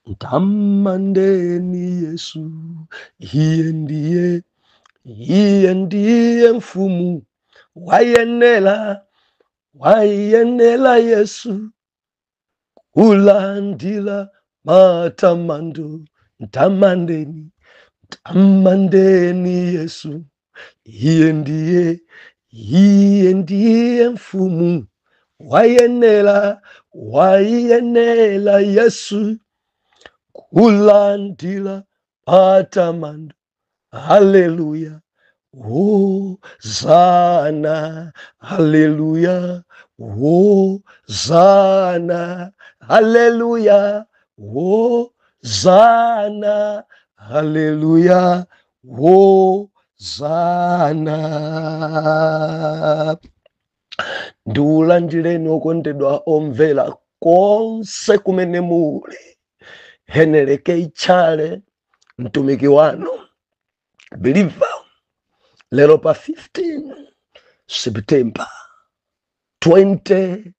Mtamandeni Yesu, iye ndiye, iye ndiye mfumu, wayenela, wayenela Yesu kulandila matamando. Mtamandeni, mtamandeni Yesu, iye ndiye, iye ndiye mfumu, wayenela, wayenela Yesu kulandila matamando. Haleluya, Hosanna, haleluya, Hosanna, haleluya, Hosanna, haleluya, Hosanna. Ndiulandireni okondedwa omvera konse kumene muli. Heneleke Ichale, mtumiki wanu believer, lero pa 15 September 2025,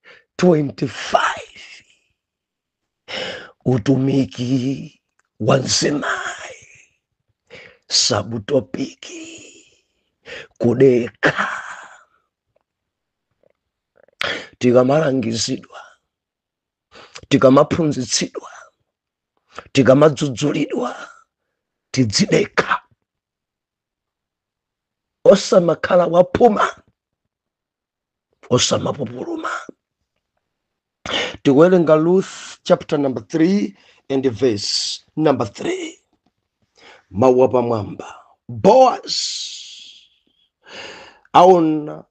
utumiki wa mzimayi, subtopic kudekha. Tikamalangizidwa, tikamaphunzitsidwa, tikamadzudzulidwa, tidzidekha, osamakhala waphuma, osamapupuluma. Tikuwerenga Ruth chapter number 3 and verse number 3, mawu apamwamba. Boaz aona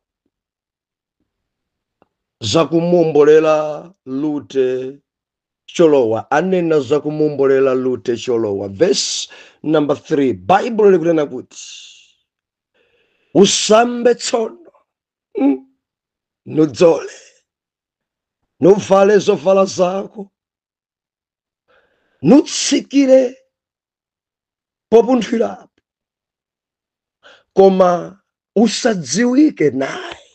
zakumuombolera Rute cholowa, anena zakumuombolera Rute cholowa. Verse number 3, Baibulo likunena kuti usambe tsono, nudzole, nuvale zovala zako, nutsikire popunthwirapo, koma usadziwike naye,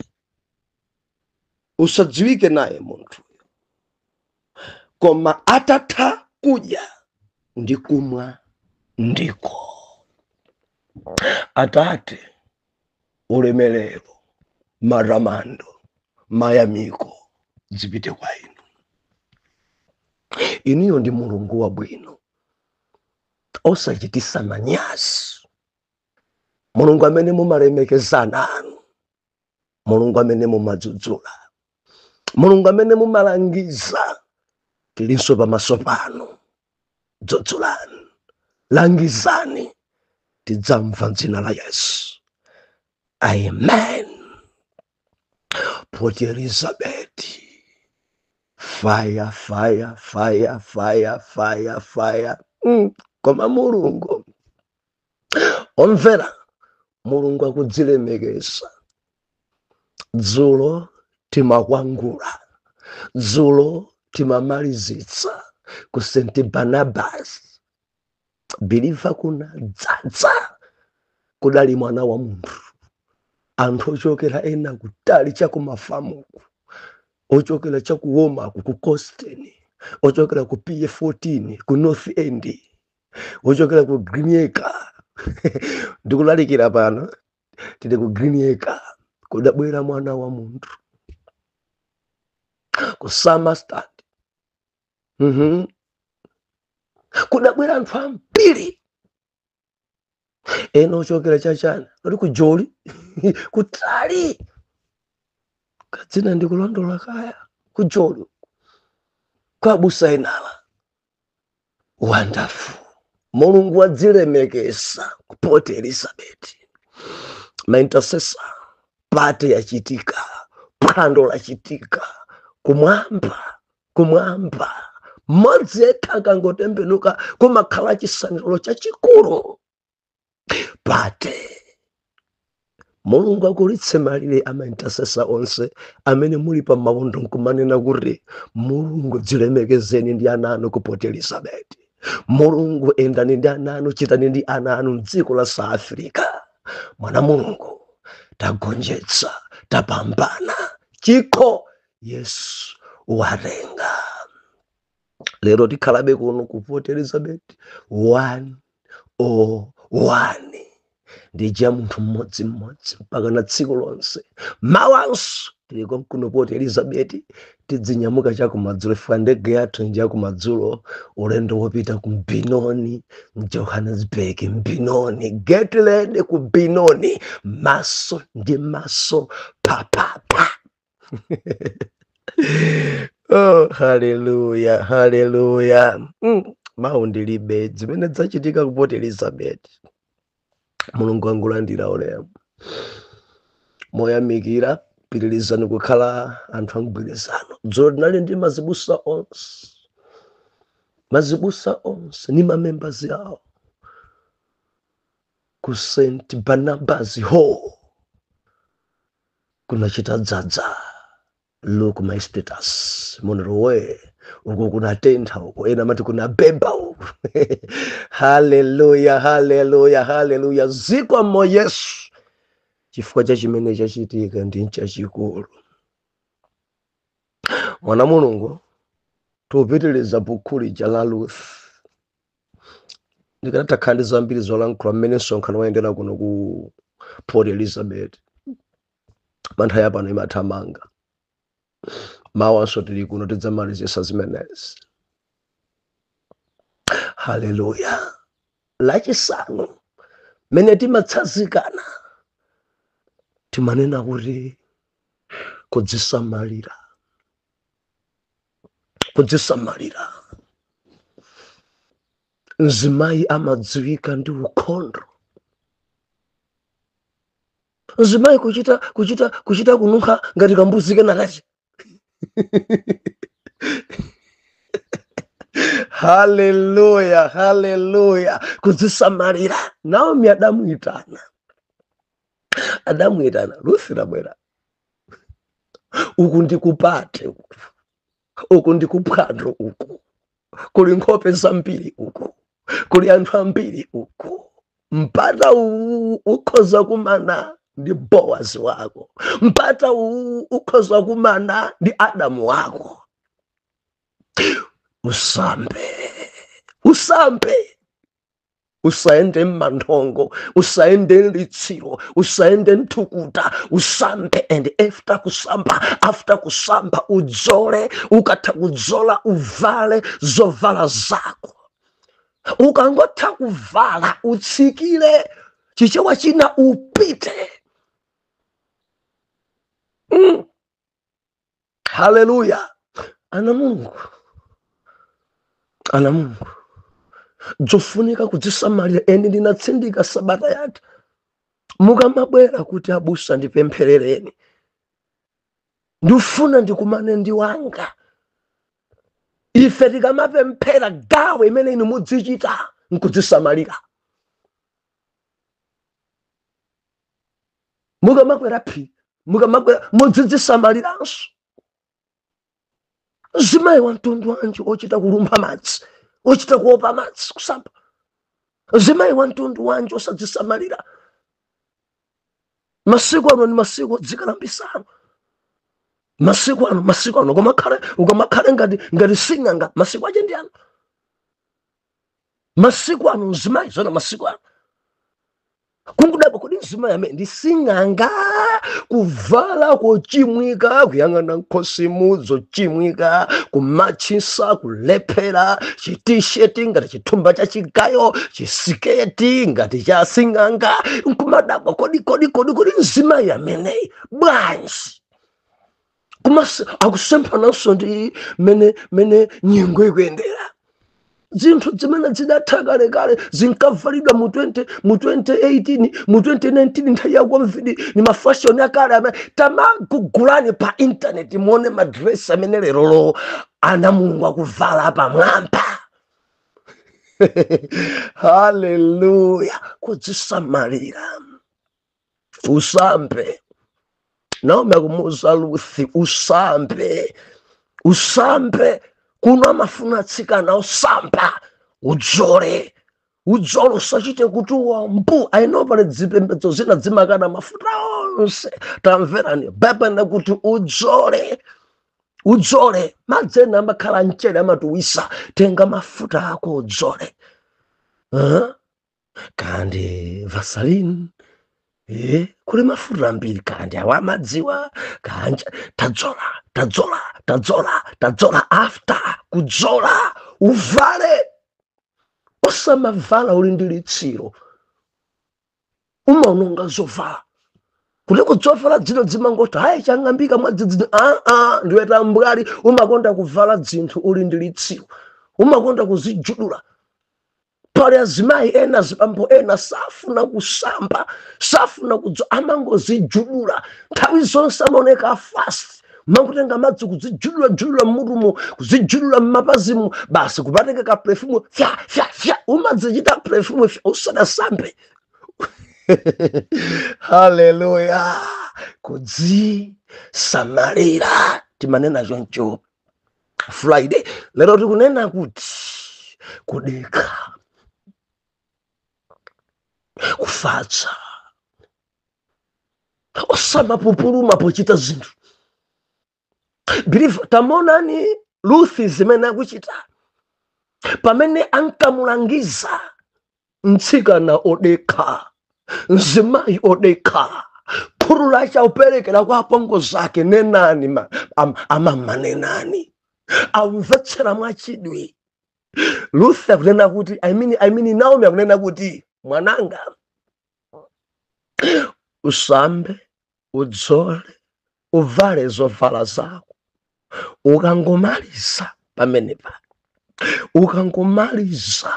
usadziwike naye munthuyo, koma atatha kudya ndi kumwa ndiko. Atate, ulemerero, matamando, mayamiko zipite kwa inu. Inuyo ndi Mulungu wabwino, osachitisa manyazi, Mulungu amene mumalemekezana anu, Mulungu amene mumadzudzula, Mulungu amene mumalangiza. Tilinso pamaso panu, dzudzulani, langizani, tidzamva dzina la Yesu, amen. Port Elizabeth, fire, fire, fire, fire, fire, fire. Koma Mulungu, omvera, Mulungu akudzilemekeza. Dzulo timakwangula, dzulo timamalizitsa ku St Barnabas, believer kuna dzadza, kudali mwana wa munthu, anthu ochokera ena kutali chakumafamuku, ochokera chakuwomaku ku Costin, ochokera ku PA 14 ku North End, ochokera ku Greenacre. Ndikulalikira pano tili ku Greenacre, kudabwera mwana wa munthu ku Summerstand. Kudabwera anthu ambiri, ena ochokera chachana ali ku Joli kutali, kadzina ndikulondola kaya ku Joli kwabusa enala. Wonderful, Mulungu wadzilemekeza ku Port Elizabeth. Ma intercessor, party yachitika, phwando lachitika kumwamba. Kumwamba mmodzi yekha akangotembenuka kumakhala chisangalalo chachikulu, party. Mulungu akulitse malire ama intercessor onse amene muli pa mawondo nkumanena kuti Mulungu dzilemekezeni ndi ana anu ku Port Elizabeth. Mulungu endani ndi ana anu, chitani ndi ana anu mdziko la South Africa. Mwana Mulungu, tagonjetsa, tapambana, chikho Yesu watenga. Lero tikhalabe kuno ku Port Elizabeth 101, ndija munthu mmodzimmodzi mpaka na tsiku lonse. Mawanso tili konkuno Port Elizabeth, tidzinyamuka chakumadzulo ifika ndege yathu nja kumadzulo, ulendo wopita ku Benoni, Johannesburg, Benoni, get ready ku Benoni, maso ndi maso, pa pa pa. Oh, haleluya, haleluya. Mawu ndilibe zimene zachitika ku Port Elizabeth. Mulungu angulandira ulemu. Moyamikira, pitirizani kukhala anthu amgwirizano. Dzulo linali ndi mazibusa onse, mazibusa onse ni mamembers awo ku St Barnabas Hall, kunachita dzadza. Look my status monrowe, uko kunatentha, uko ena mati kunabeba uko. Haleluya, haleluya, haleluya. Zikomo Yesu chifukwa cha chimene chachitika ndi nchachikulu. Mwana Mulungu, tupitiriza bukhu lija la Ruth. Ndikanatha ndi zambiri zolankhula mmene msonkhano wayendera kuno ku Port Elizabeth. Mantha yapano imathamanga. Mawanso tili kuno, tidzamalizisa zimenezi. Haleluya. Lachisanu mene timatsanzikana timanena kuti kudzisamalira, kudzisamalira. Mzimayi amadziwika ndi ukhondo. Mzimayi kuchita kununkha ngati kambuzi kenakachi. Haleluya, haleluya. Kudzisamalira. Naomi adamuitana, adamuitana Ruth, rabwera uku ndikupate uku, uku ndikuphwando uku, kuli nkhope zambiri uku, kuli anthu ambiri uku. Mpata uwu ukhoza kumana ndi Boaz wako, mpata uwu ukhoza kumana ndi Adamu wako. Usambe, usambe, usaende mmanthongo, usaende mlitsiro, usaende mthukuta, usambe. And after kusamba, after kusamba udzole. Ukatha kudzola uvale zovala zako. Ukangotha kuvala utsikire chichewa china upite. Haleluya. Ana Mulungu, ana Mulungu, zofunika kudzisamalira. Eni ndinatsindika sabata yathu, mukamabwera kuti abusa ndipempherereni, ndifuna ndikumane ndi wanga. Ife tikamapemphera, gawo imene inu mudzichita nkudzisamalira. Mukamakwera phiri, mukamakwera mudzidzisamaliranso. Mzimayi wa mtundu wanji ochita kulumpha madzi, ochita kuopa madzi kusamba? Mzimayi wa mtundu wanji osadzisamalira? Masiku ano ni masiku odzikalambisano. Masiku ano, masiku ano ukamakhale ngati sing'anga. Masiku ache ndi ano, masiku ano mzimayi zona, masiku ano kungudabwa kuti mzimayi amene ndi sing'anga, kuvala kochimwika, kuyang'ana nkhosimu zochimwika, kumachisa, kulephera, chitisheti ngati chithumba cha chigayo, chisiketi ngati cha sing'anga, nkumadabwa kodi kodi kodi kodi mzimayi ameneyi bwanji? Akusemphananso ndi mene nyengo ikuyendera. Zinthu zimene zidatha kalekale zinkavalidwa mu 20, mu 2018, mu 2019, nthawi ya COVID, ni mafashoni akale amene tamagugulani pa internet muone madresi amene lerolo ana Mulungu akuvala pamwamba. Haleluya. Kudzisamalira, usambe. Naomi akumuuza Ruthi, usambe, usambe. Kuno amafuna atsikana osamba. Udzole, udzole, usachite kutuwa mbu. Aino pali zipembedzo zina dzimakana mafuta onse. Tamverani, Baibulo kuti udzole, Udzole madzi ena amakhala mchere, amatuwisa. Tenga mafuta ako udzole, huh? Kandi Vaseline, kuli mafuta ambiri, kandi awa amadziwa kanja. Tadzola, tadzola, tadzola, tadzola. After kudzola, uvale. Osamavala uli ndi litsiro, umaononga zovala. Kuti kudzovala dzino dzimangoti hayi, chang'ambika mwadzidzino. Aa, ndiwe tambwali. Umakonda kuvala dzinthu uli ndi litsiro, umakonda kuzijudula. Pali azimayi ena, azibambo ena, safuna kusamba, safuna kudzo, amangozijudula nthawi zonse, amaoneka fast. Mankutenga madzi kuzijudula judula mmutumu, kuzijudula mmapazimu, basi kupatenga ka perfume, fya fya fya. Umadzichita perfume fya usadasambe. Haleluya! Kudzisamalira timanena choncho Friday. Lero tikunena kuti kudekha, kufatsa, osamapupuluma pochita zinthu. Believer, tamonani Ruthi zimene akuchita pamene ankamulangiza mtsikana odekha, mzimayi odekha, khutu lache auperekera kwa apongozi ake. Nenani amama, nenani. Amvetsera mwachidwi. Ruth akunena kuti, I mean, Naomi akunena kuti, "Mwananga, usambe, udzole, uvale zovala zako. Ukangomaliza pamenepa, ukangomaliza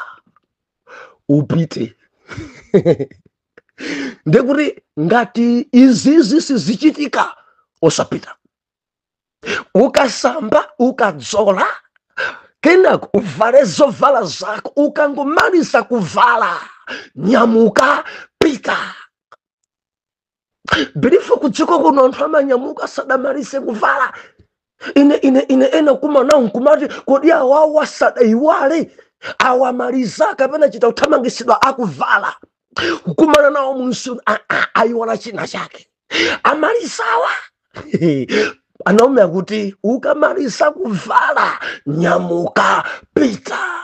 upite." Ndekuti ngati izizi sizichitika, osapita. Ukasamba, ukadzola, kenako uvale zovala zako. Ukangomaliza kuvala, nyamuka, pita. Believer, kudziko kuno anthu amanyamuka sadamalize kuvala. Ine ena kumanawo nkumati, kodi awawa sadaiwale awamaliza kapena chita kuthamangisidwa akuvala? Kukumana nawo munsi, ayiwala china chake, amalizawa. Anaume akuti, "Ukamaliza kuvala, nyamuka, pita."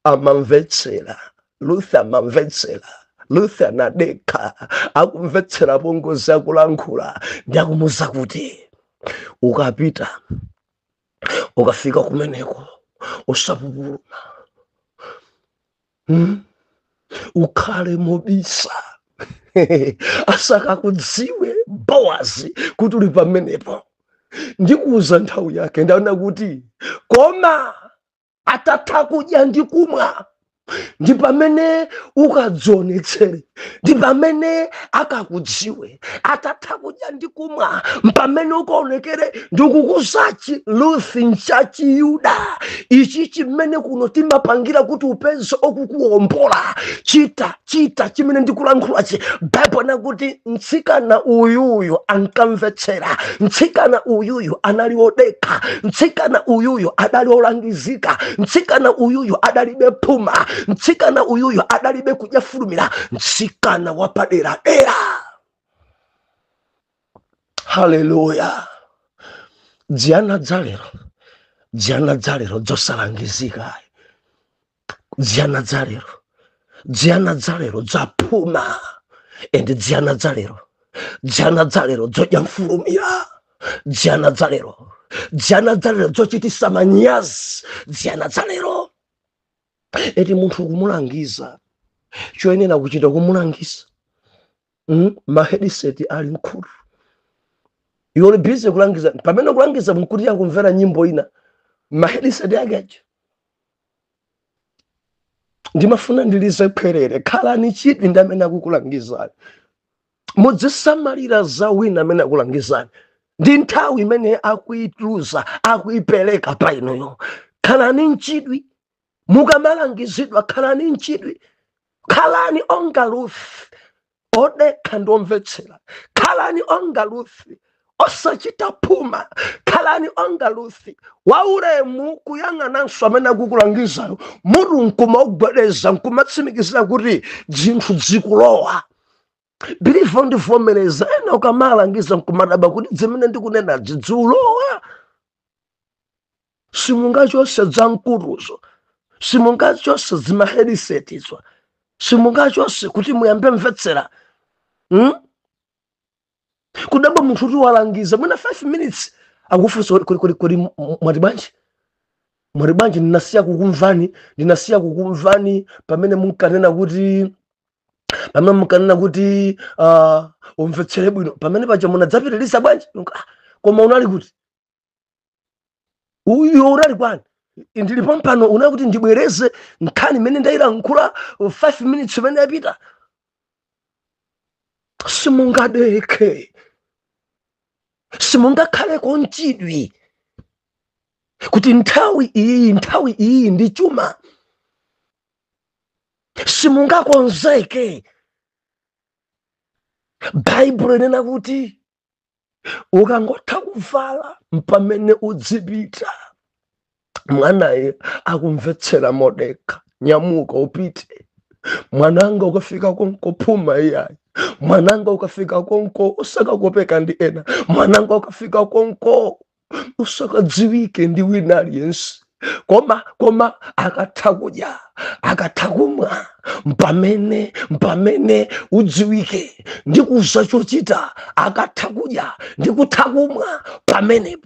Amamvetsera Luther, amamvetsera Luther, anadekha akumvetsera pongozi akulankhula, ndi akumuza kuti, "Ukapita, ukafika kumeneko, usapupuluma, Ukhale mobisa, asakakudziwe Bowazi kuti uli pamenepo. Ndikuuza nthawi yake." Ndaona kuti koma atatha kudya ndi kumwa, ndi pamene ukadzionetsere, ndi pamene akakudziwe. Atatha kudya ndi kumwa, mpamene ukaonekere. Ndikukuzachi Ruthi nchachiyuda ichi chimene kuno timapangira kuti upeze okukuwombola. Chita, chita chimene ndikulankhulachi. Baibo nakuti mtsikana uyuyu ankamvetsera, mtsikana uyuyu anali wodekha, mtsikana uyuyu adali olangizika, mtsikana uyuyu adalibe phuma, mtsikana uyuyu adalibe kudyafulumira, mtsikana wapaderadera. Haleluya! Dziyana dzalero, dziyana dzalero dzosalangizika, dziyana dzalero, dziyana dzalero dzaphuma, and dziyana dzalero, dziyana dzalero dzodya mfulumira, dziyana dzalero, dziyana dzalero dzochitisa manyazi, dziyana dzalero. Eti munthu kumulangiza, choyenera kuchita kumulangiza, Ma headset ali mkhutu, iwe uli busy kulangiza. Pamene kulangiza mkuti yakumvera nyimbo ina, ma headset ake aja. Ndimafuna ndilize khwerere: khalani chidwi ndi amene akukulangizani. Mudzisamalira za wina amene akulangizani ndi nthawi imene akuituluza, akuipereka pa inuyo. Khalani mchidwi mukamalangizidwa, khalani mchidwi, khalani onga Ruth, odekha ndi omvetsera. Khalani onga Ruth, osachita phuma. Khalani onga Ruth, waulemu, kuyang'ananso amene akukulangizayo, mutu nkumaugwedeza, nkumatsimikizira kuti zinthu zikulowa. Believer, ndivomereza, ena ukamalangiza nkumadaba kuti zimene ndikunena zidziulowa. Simungachose zamkutuzo, simungachose zima headset izo, simungachose kuti muyambe mvetsera, Kudabwa munthu kuti walangiza mwina 5 minutes, akufunsa kuti mwati bwanji, mwati bwanji? Ndinasiya kukumvani, ndinasiya kukumvani pamene munkanena kuti umvetsere bwino. Pamene paja munadzapitiriza bwanji? Ah, koma unali kuti? Uyo unali kwani? Ndilipo mpano. Unali kuti ndibwereze nkhani imene ndayilankhula 5 minutes imene yapita? Simungadeke, simungakhaleko mchidwi kuti nthawi iyi, nthawi iyi ndi chuma. Simungakonzeke. Baibulo inena kuti ukangotha kuvala mpamene udzipita. Mwanaye akumvetsera modekha, nyamuka upite mwananga. Ukafika konko phuma iyayi mwananga. Ukafika konko usakakopeka ndi ena mwananga. Ukafika konko usakadziwike ndi wina aliyense. Koma akatha kudya, akatha kumwa, mpamene udziwike ndi kuza chochita. Akatha kudya ndi kutha kumwa, pamene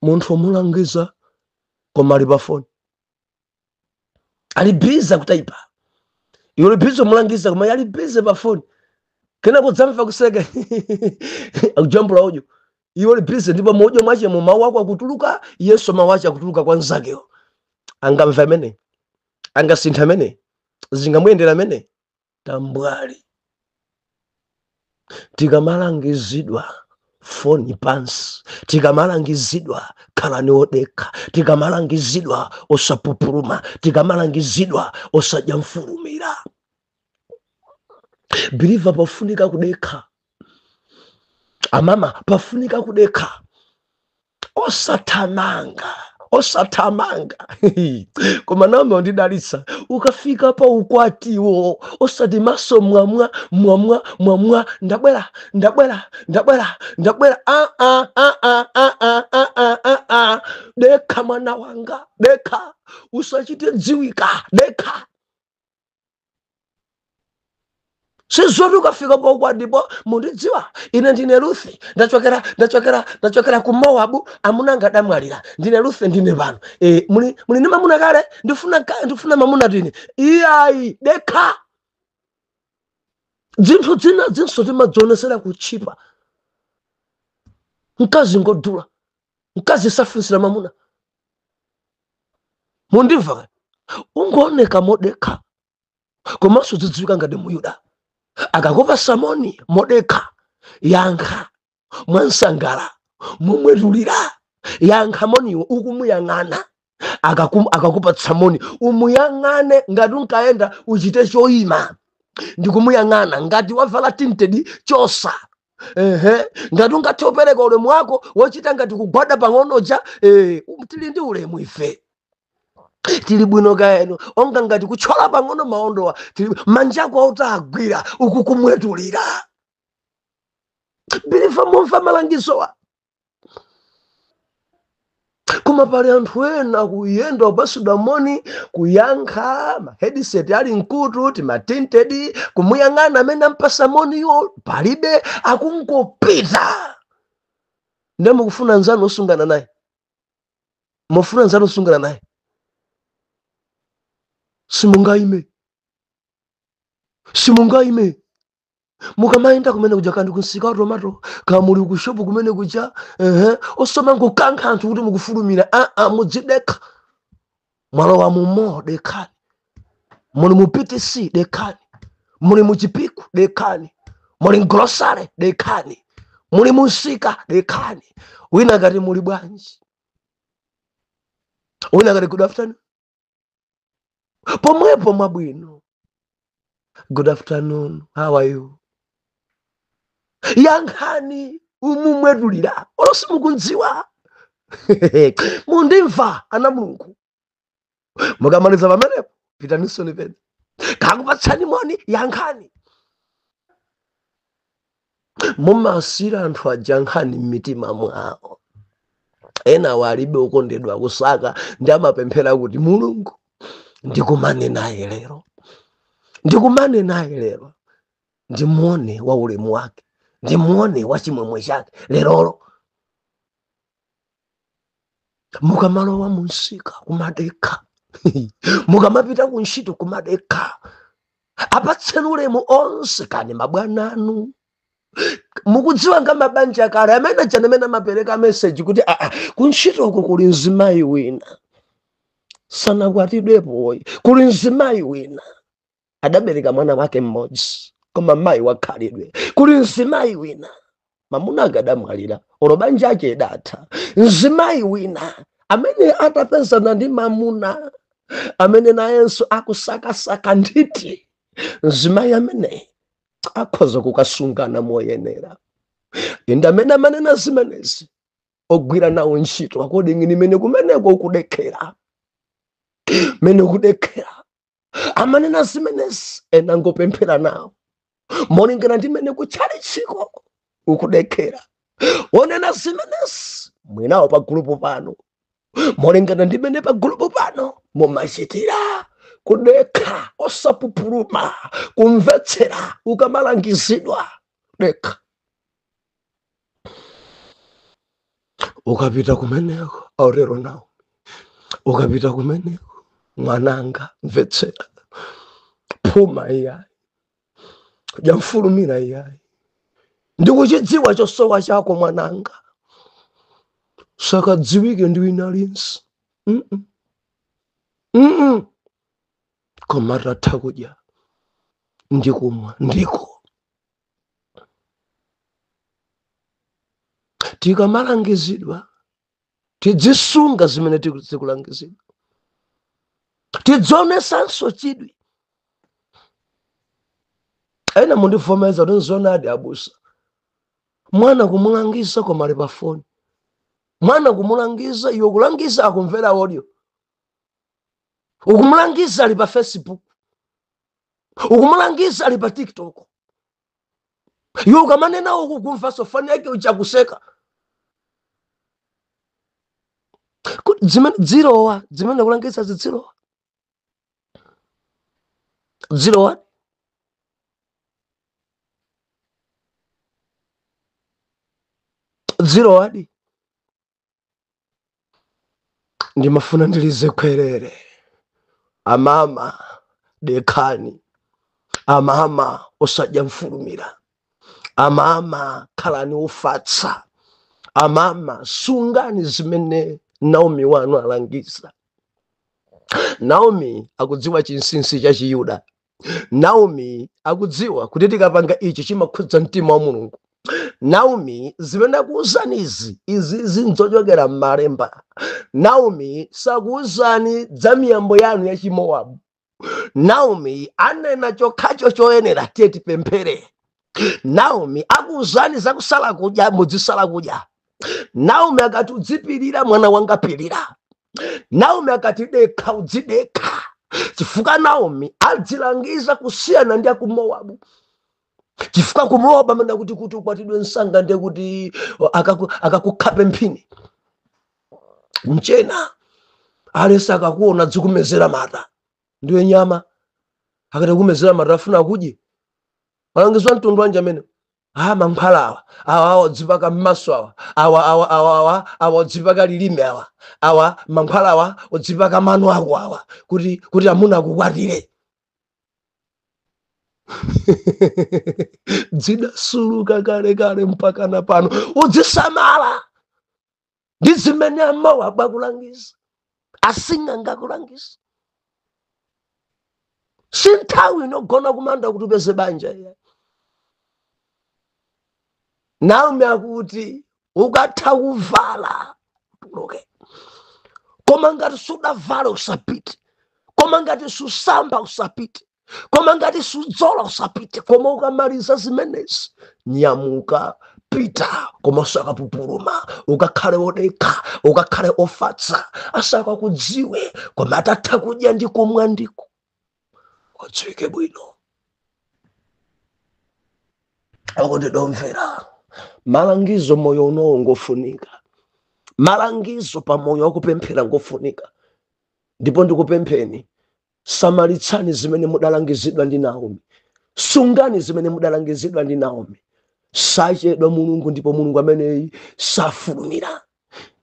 munthu umulangiza koma ali pa foni, ali busy kutaipa. Iwe uli busy umulangiza koma ali busy pa foni. Kena kudzamva kuseka, akujambula audio. Iwe uli busy, ndipo mu audio mwache mu mawu ako akutuluka, iyenso mawu ache akutuluka kwa mnzakeyo. Angamva amene? Angasintha amene? Zingamuyendera amene? Tambwali. Tikamalangizidwa, foni pansi. Tikamalangizidwa, khalani odekha. Tikamalangizidwa, osapupuluma. Tikamalangizidwa, osadya mfulumira. Believer, pafunika kudekha. Amama, pafunika kudekha, osathamanga, osathamanga. Koma name undidalitsa. Ukafika pa ukwatiwo, osati maso mwamwa mwamwa mwamwa, ndabwera, ndabwera, ndabwera, ndabwera. Ah, ah, ah, ah, ah, ah, ah, ah, ah, ah. Dekha mwana wanga, dekha, usachite dziwika, dekha. Sizoti ukafika pa ukwatipo, mundidziwa ine ndine Ruthi, ndachokera ku Mowabu, amuna anga adamwalira, ndine Ruthi, ndine pano. E, muli ndi mamuna kale? Ndifuna mamuna tine. Iyayi, dekha. Zinthu zina zinso timadzionesera kutchipa. Mkazi ngodula, mkazi safunsira mamuna. Mundimva? Ungooneka modekha, komanso zidziwika ngati Muyuda. Akakupasa moni modekha, yankha mwansangala, mumwetulira. Yankha moniwo ukumuyang'ana. Akakupatsa moni umuyang'ane. Ngati unkayenda, uchite choyima ndikumuyang'ana. Ngati wavala tinted, chosa. Ehe, ngati ungathe upereka ulemu wako wochita ngati kugwada pang'onoja. Tili ndi ulemu ife, tili bwino kaeno. Onga ngati kuchola pang'ono maondowa, tili manjako autagwira uku kumwetulira. Believer, mumva malangizowa? Koma pali anthu ena kuyenda, upasidwa moni, kuyankha, ma headset ali mkutu, tima tinted, kumuyang'ana amene ampasa moniyo palibe, akungopita. Ndiye mukufuna nzanu osungana naye? Mufuna nzanu osungana naye? Simungaime, simungaime. Mukamayenda kumene kuja, kandi kunsika wa tomato, ka muli kushopu kumene kuja, ehe, osoma nkukankha anthu kuti mukufulumira. Aa, mudzidekha. Mwalowa mumo, dekhani. Muli mu PTC, dekhani. Muli mu Chipiku, dekhani. Muli mgrosare, dekhani. Muli musika, dekhani. Wina kati muli bwanji, wina kati good afternoon, pomwepo mwabwino, good afternoon, how are you? Yankhani umumwetulira olo simukundziwa. Mundimva ana Mulungu? Mukamaliza pamenepo, pitanisoni pena kakupatsani moni, yankhani. Mumasira anthu aja nkhani m'mitima mwawo. Ena alibe okondedwa kusaka ndi amapemphera kuti Mulungu ndikumane naye lero, ndikumane naye lero, ndimuone wa ulemu wake, ndimuone wa chimwemwe chake lerolo. Mukamalowa munsika kumadekha, mukamapita kuntchito kumadekha, apatseni ulemu onse kani mabwana anu. Mukudziwa nga mabanja kale amene aja amene amapereka message kuti aa kuntchito uku kuli mzimayi wina sanakwatidwepo, kuli mzimayi wina adabereka mwana wake mmodzi koma mayi wakhalidwe, kuli mzimayi wina mamuna ake adamwalira olo banja ake idatha, mzimayi wina amene atapezana ndi mamuna amene nayenso akusakasaka nthiti, mzimayi amene akhoza kukasungana moyenera. Inde amene amanena zimenezi ogwira nawo ntchito according ni mene kumeneko ukudekhera, mene ukudekhera amanena zimenezi ena ngopemphera nawo molingana ndi mene kutchalitchiko ukudekhera, onena zimenezi mwinawo pa gulupu pano molingana ndi mene pa gulupu pano mumachitira kudekha, osapupuluma, kumvetsera ukamalangizidwa. Dekha ukapita kumeneko aurero nawo, ukapita kumeneko mwananga mvetsera, phuma iyayi, jamfulumira iyayi, ndikuchidziwa chosowa chako mwananga, sakadziwike ndi wina aliyense. Koma atatha kudya ndikumwa ndiko tikamalangizidwa tidzisunga zimene tikulangizidwa, tidzionesanso chidwi. Ena mundivomeza kuti nzoonadi abusa, mwana kumulangiza koma ali pa foni, mwana kumulangiza iwe kulangiza akumvera audio, ukumulangiza ali pa Facebook, ukumulangiza ali pa TikTok, iwe ukamanena uku kumva sofani yake uchakuseka. Dzilowa zimene kulangiza zidzilowa, dzilowa dzilowadi. Ndimafuna ndilize khwerere, amama dekhani, amama osadya mfulumira, amama khalani ofatsa, amama sungani zimene Naomi wanu alangiza. Naomi akudziwa chinsinsi cha Chiyuda. Naomi akudziwa kuti tikapanga ichi chimakhudza mtima wa Mulungu. Naomi zimene akuwuzani izi, izi zinzochokera m'malemba. Naomi sakuwuzani za miyambo yanu ya Chimowabu. Naomi anena chokhacho choyenera, tiye tipemphere. Naomi akuwuzani zakusala kudya, mudzisala kudya. Naomi akati udzipirira, mwana wanga pirira. Naomi akati dekha, udzidekha. Chifukwa Naomi adzilangiza kusiyana ndi aku Mowabu. Chifukwa ku Mowabu amene kuti ukwatidwe msanga ndiye kuti akakukhape mphini mchena, alesa akakuona dzikumezera mata ndiwe nyama, akati kumezera mata afuna kudye. Malangizwa mtundu wanje amene mankhwala awa awa awa dzipaka m'maso awa awa awa awa awa awa dzipaka lilime awa awa mankhwala awa udzipaka mano ako awa kuti amuna akukwatire. Dzidasuluka kale kale mpaka na pano. Udzisamala ndi zimene amawu abakulangiza, asing'anga akulangiza. Si nthawi inogona kumanda kuti upeze banja iya. Naomi akuti ukatha kuvala utuluke, koma ngati sudavala usapite, koma ngati susamba usapite, koma ngati sudzola usapite, koma ukamaliza zimenezi nyamuka pita, koma usakapupuluma, ukakhale wodekha, ukakhale ofatsa, asakakudziwe, koma atatha kudya ndi kumwa ndiko ukadziwike bwino. Okondedwa omvera, malangizo moyo unowo ngofunika, malangizo pa moyo wakupemphera ngofunika. Ndipo ndikupempheni, samalitsani zimene mudalangizidwa ndi Naomi, sungani zimene mudalangizidwa ndi Naomi. Sachedwa Mulungu, ndipo Mulungu ameneyi safulumira.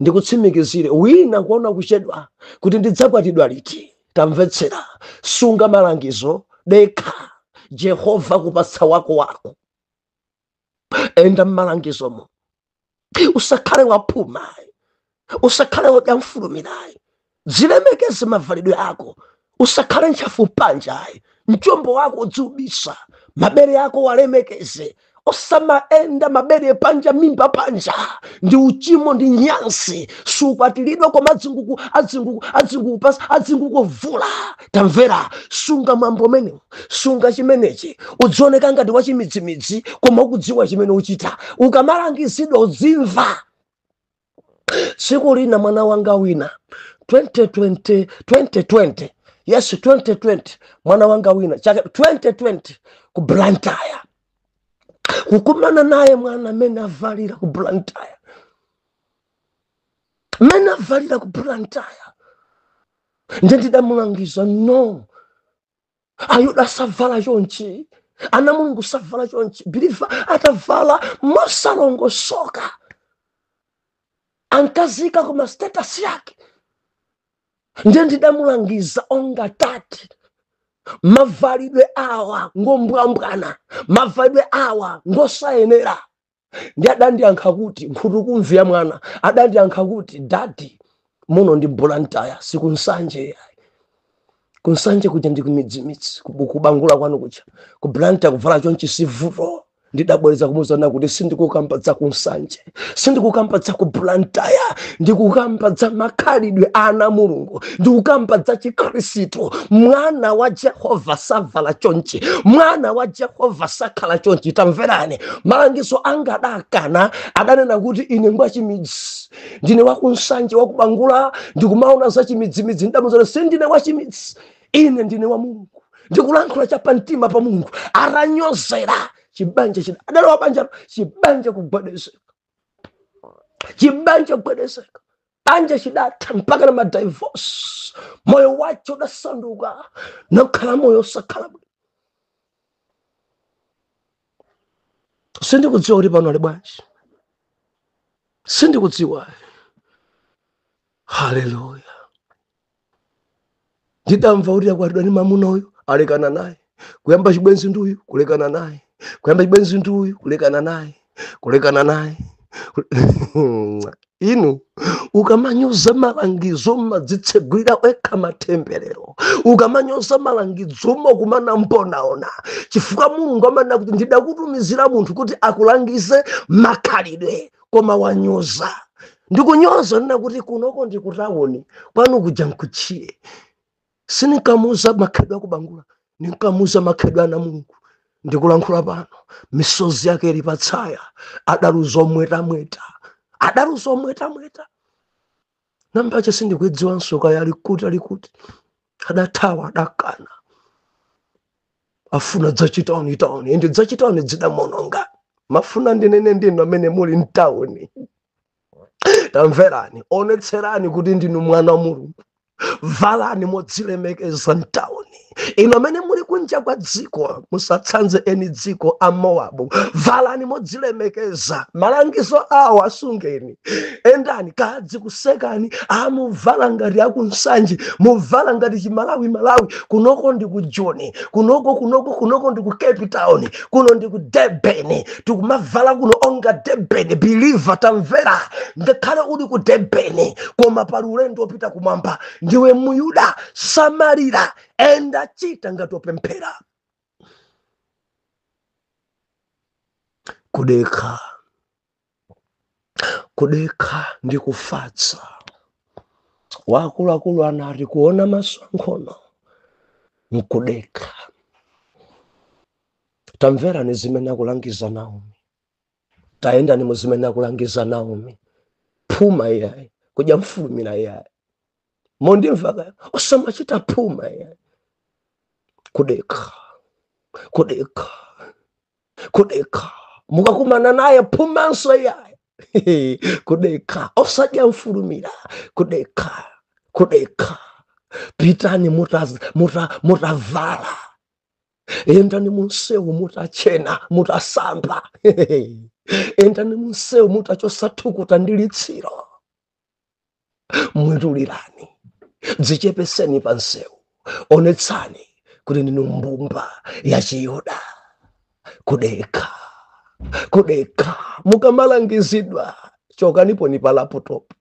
Ndikutsimikizire, wina kuona kuchedwa kuti ndidzakwatidwa liti, tamvetsera, sunga malangizo, dekha, Jehova kupatsa wako wako. Enda mmalangizomo, usakhale waphuma, usakhale wodamfulumirayi, dzilemekeze mavalidwe ako, usakhale ntchafu panjayi, mchombo wako udziubisa, mabere ako walemekeze, osamaenda mabere panja, mimba panja, ndi uchimo, ndi nyansi. Sukwatiridwa koma adzinguku adzinguku adzinguku pasi adzinguku vula. Tamvera, sunga mwambo umenewu, sunga chimenechi, udzioneka ngati wachimidzimidzi koma ukudziwa chimene uchita. Ukamalangizidwa udzimva. Tsiku lina mwana wanga wina 2020, 2020, yes, 2020, mwana wanga wina chake 2020 ku Blantyre, kukumana naye mwana amene avalira ku Blantyre, amene avalira ku Blantyre, ndiye ndidamulangiza, no, Ayuda savala chonchi, ana Mulungu savala chonchi. Believer atavala mosalongosoka, ankazika kuma status yake. Ndiye ndidamulangiza onga tati, mavalidwe awa ngombwambwana, mavalidwe awa ngosayenera. Ndi adandiyankha kuti, nkhutukumvi ya mwana, adandiyankha kuti, daddy, muno ndi Blantyre, sikunsanje. Kunsanje kuja ndi kumidzimidzi, kubangula kwanu kuja. Ku Blantyre kuvala chonchi sivuto. Ndidabwereza kumuzana kuti sindikukamba za kunsanje, sindikukamba za ku Blantyre, ndikukamba za makhalidwe ana Mulungu, ndikukamba za Chikhristu. Mwana wa Jehova savala chonchi, mwana wa Jehova sakhala chonchi. Tamverani, malangizo anga adakana, adanena kuti ine ngwachimidzi, ndine wakunsanje, wakubangula, ndikumaona za chimidzimidzi. Ndidamuzana sindine wachimidzi, ine ndine wa Mulungu, ndikulankhula chapamtima pa Mulungu. Aranyozera chibanja chida, adalowa banja, chibanja kugwedezeka, chibanja kugwedezeka, banja chidatha mpaka na madivorce. Moyo wacho udasanduka nakhala moyo osakhala bwino. Sindikudziwa kuti pano ali bwanji, sindikudziwa. Haleluya. Ndidamva kuti akwatidwa ndi mamuna uyu, alekana naye, kuyamba chibwenzi ndi uyu, kulekana naye, kuyamba chibwenzi ndi uyu, kulekana naye, kulekana naye. Inu ukamanyoza malangizo mmadzitsegulira wekha matemberero, ukamanyoza malangizo mmakumana mponaona, chifukwa Mulungu amanena kuti ndidakutumizira munthu kuti akulangize makhalidwe, koma wanyoza. Ndikunyoza nena kuti kunoko ndikutawoni, kwanu kuja nkuchiye. Sininkamuuza makhalidwe akubangula, ninkamuuza makhalidwe ana Mulungu. Ndikulankhula pano misozi yake ili patsaya, adaluza omwetamweta, adaluza omwetamweta. Nambache sindikuidziwanso kaya alikuti, alikuti, adathawa, adakana, afuna dzachitaoni taoni, ende dzachitaoni dzidamononga. Mafuna ndinene ndinu amene muli mtaoni, tamverani, onetserani kuti ndinu mwana wa Mulungu, valani modzilemekeza mtaoni. Inu amene muli kunja kwa dziko, musatsanze eni dziko a Mowabu, valani modzilemekeza. Malangizo awo asungeni, endani kadzi kusekani, amuvala ngati akunsanje, muvala ngati chimalawi malawi. Kunoko ndi ku Joni, kunoko, kunoko, kunoko ndi ku Cape Town, kuno ndi ku Durban, tikumavala kuno onga Durban. Believer, tamvera, ngakhale uli ku Durban, koma pali ulendo wopita kumwamba. Ndiwe Muyuda, samalira, enda, chita ngati opemphera. Kudekha, kudekha ndi kufatsa. Wakuluakulu anati kuona maso ankhono nkudekha. Tamverani zimene akulangiza Naomi, tayendani mu zimene akulangiza Naomi. Phuma iyayi, kudya mfulumira iyayi, mondimva kaya, osamachita phuma iyayi. Kudekha, kudekha, kudekha. Mukakumana naye phumanso iyayi. Kudekha, osadya mfulumira, kudekha, kudekha. Pitani mutavala, endani munsewu mutachena, mutasamba, endani munsewu mutachosa thukuta ndi litsiro. Mwetulirani, dzichepeseni pa nsewu, onetsani kuti ndinu mbumba ya Chiyuda. Kudekha, kudekha. Mukamalangizidwa, chokaniponi pa laptop,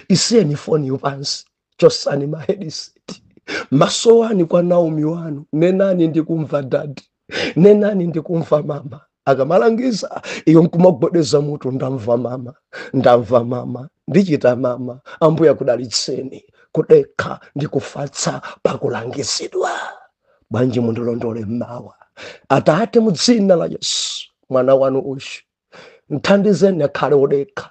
isiyeni foni pansi, chosani ma headset, masowani kwa Naomi wanu, nenani ndikumva daddy, nenani ndikumva mama. Akamalangiza iyo nkumagwedeza mutu, ndamva mama, ndamva mama, ndichita mama, Ambuye akudalitseni. Kudekha ndi kufatsa pakulangizidwa. Bwanji mundilondole mmawa. Atate, mu dzina la Yesu, mwana wanu uyu mthandizeni akhale odekha,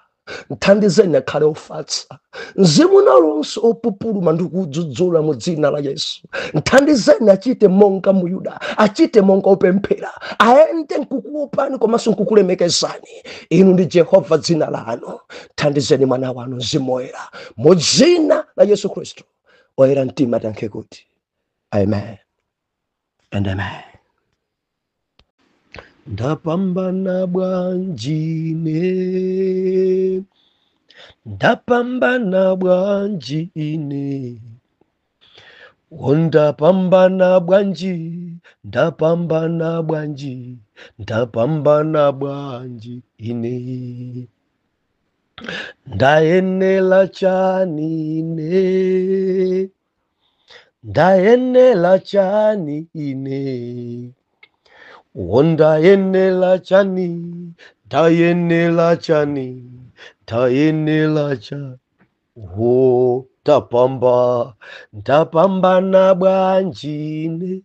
mthandizeni akhale ofatsa. Mzimu nalonse opupuluma ndi kudzudzula mu dzina la Yesu, mthandizeni achite monga Muyuda, achite monga opemphera, aende nkukuopani komanso nkukulemekezani. Inu ndi Jehova dzina lanu. Thandizeni mwana wanu, Mzimu Woyera, mu dzina la Yesu Khristu. Oyera mtima tankhe kuti amen and amen. Ndapambana bwanjine, ndapambana bwanjine, ndapambana bwanji, ndapambana bwanji, ndapambana bwanji ine. Ndayenela chani ine, ndayenela chani ine, ndayenela chani, ndayenela chani, ndayenela cha wo ndapamba, ndapambana bwanjine,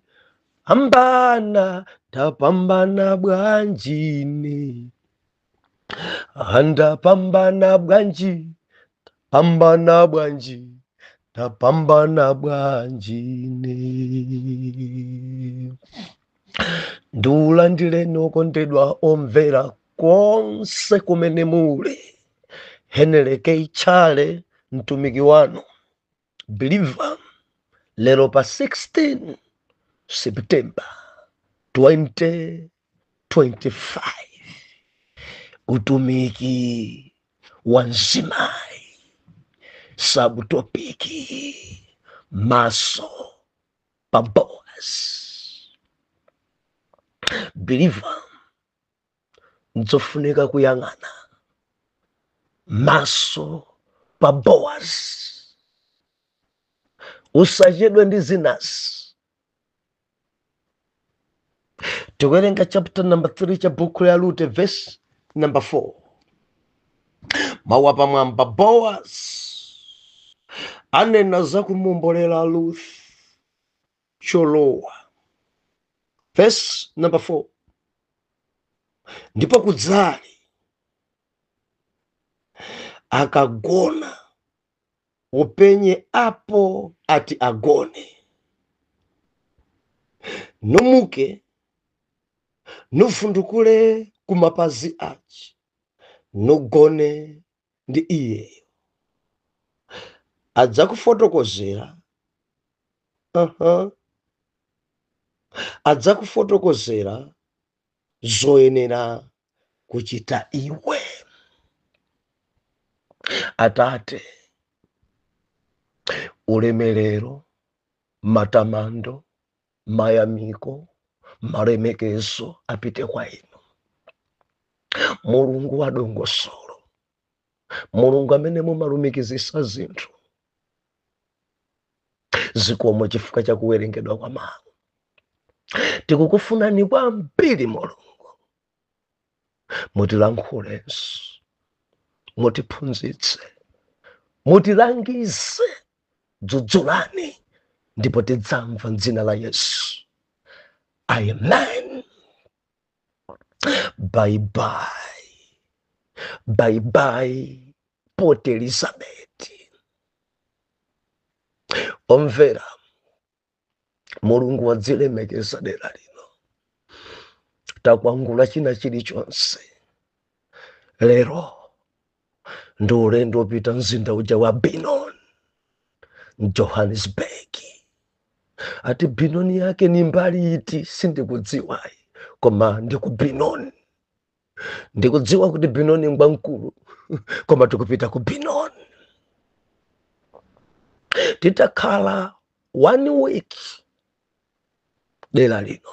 ambana, ndapambana bwanjine, andapambana bwanji, pambana bwanji, ndapambana bwanjine. Ndiulandireni okondedwa omvera konse kumene muli. Heneleke Ichale mtumiki wanu believer, lero pa 16 September 2025, utumiki wa mzimayi, subtopic maso pa Boaz. Believer, nzofunika kuyang'ana maso pa Boaz, usachedwe ndi zinazi. Tikuwerenga chapter number 3 cha buku la Rute, verse number 4. Mawu apamwamba, Boaz anena za kumombolera Ruth cholowa. Verse number 4, ndipo kudzali akagona, upenye apo ati agone, numuke nufundukule kumapazi ace, nugone ndi iyeyo, adzakufotokozera, adzakufotokozera zoyenera kuchita iwe. Atate, ulemerero, matamando, mayamiko, malemekezo apite kwa inu, Mulungu wa dongosolo, Mulungu amene mumalumikizisa zinthu. Zikomo chifukwa cha kuwerengedwa kwa mawu. Tikukufunani kwambiri Mulungu, mutilankhulenso, mutiphunzitse, mutilangize, dzudzulani, ndipo tidzamva m'dzina la Yesu. Amen. Bye bye, bye bye Port Elizabeth. Omvera, Mulungu wadzilemekeza dera lino. Takwangula china chilichonse. Lero ndi ulendo wopita mzinda uja wa Benoni, Johannesburg. Ati Benoni yake ni mbali iti sindikudziwayi, koma ndiku Benoni. Ndikudziwa kuti Benoni ngwamkulu, koma tikupita ku Benoni. Titakhala one week dera lino,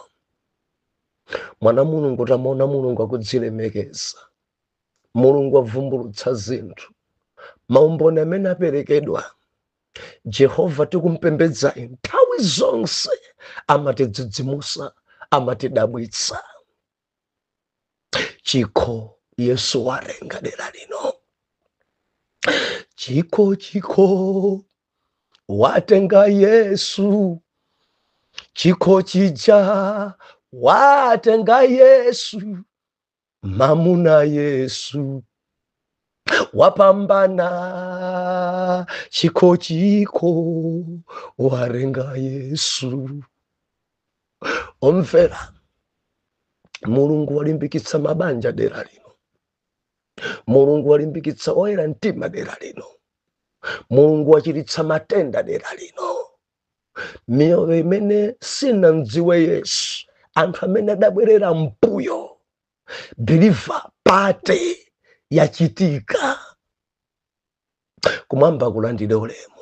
mwana Mulungu, tamaona Mulungu akudzilemekeza, Mulungu avumbulutsa zinthu, maumboni amene aperekedwa. Jehova tikumpembedzayi nthawi zonse amatidzidzimusa, amatidabwitsa. Chikho Yesu watenga dera lino, chikho, chikho watenga Yesu, chikho chija watenga Yesu, mamuna Yesu wapambana, chikho, chikho watenga Yesu. Omvera, Mulungu walimbikitsa mabanja dera lino, Mulungu walimbikitsa oyera mtima dera lino, Mulungu wachiritsa matenda dera lino. Miyoyo imene sinamdziwe Yesu, anthu amene adabwerera mbuyo, believer party yachitika. Kumwamba kulandire ulemu.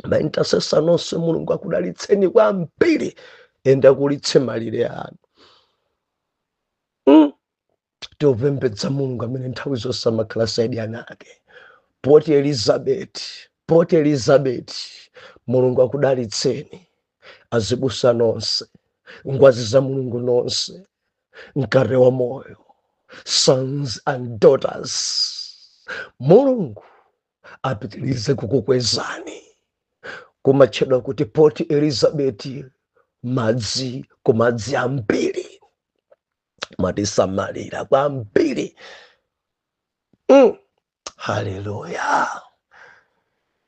Ma intercessor nonse, Mulungu akudalitseni kwambiri, ende akulitse malire anu. Tiupembedza Mulungu amene nthawi zonse amakhala side ana ake. Port Elizabeth, Port Elizabeth, Mulungu akudalitseni. Azibusa nonse, ngwazi za Mulungu nonse, mkate wa moyo, sons and daughters, Mulungu apitirize kukukwezani. Kumatchedwa kuti Port Elizabeth, madzi kumadzi ambiri, mwatisamalira kwambiri. Haleluya!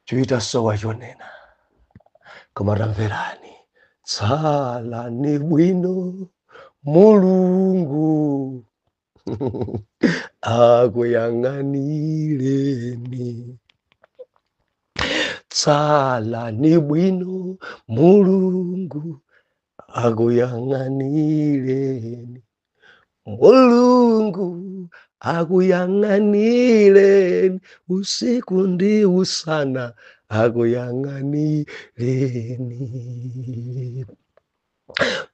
Chuita sowa chonena, koma tamverani: tsalani bwino, Mulungu akuyang'anireni. Tsalani bwino, Mulungu akuyang'anireni, Mulungu akuyang'anireni usiku ndi usana, akuyang'anireni.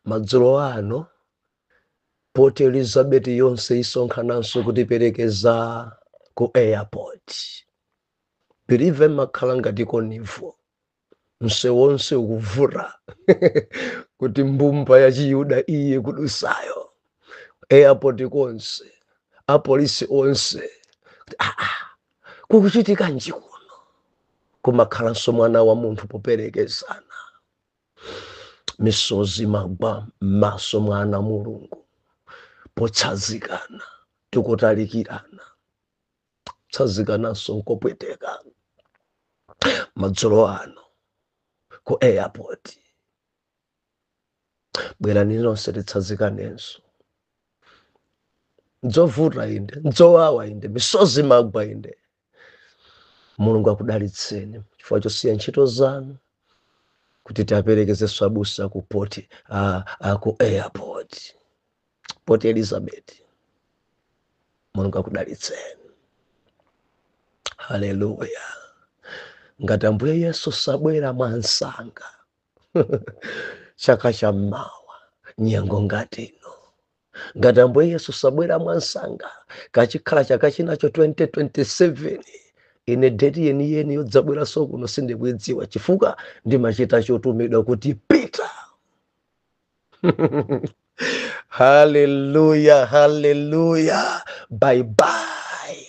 Madzulo ano Port Elizabeth yonse isonkhananso kutiperekeza ku airport. Believe, makhala ngati convoy, msewu wonse ukuvura kuti mbumba ya Chiyuda iye kudusayo. Airport konse apolisi onse kuti, ah, ah, kukuchitika nji kuno? Kumakhalanso mwana wa munthu poperekezana, misozi magwa m'maso mwana Mulungu potsazikana, tikutalikirana, tsazikananso nkopweteka. Madzulo ano ku airport, bwerani nonse titsazikanenso. Nzovuta inde, nzowawa inde, misozi magwa inde. Mulungu akudalitseni chifukwa chosiya ntchito zanu kuti tiaperekezenso abusa ku port, ku airport, Port Elizabeth. Mulungu akudalitseni. Haleluya! Ngati Ambuye Yesu sabwera mwansanga chaka cha mmawa nyengo ngati ino, ngati Ambuye Yesu sabwera mwansanga kachikhala chaka chinacho 2027, ine date yeniyeni yodzabweranso kuno sindikuidziwa, chifukwa ndimachita chotumidwa kuti pita. Haleluya, haleluya! Bye bye,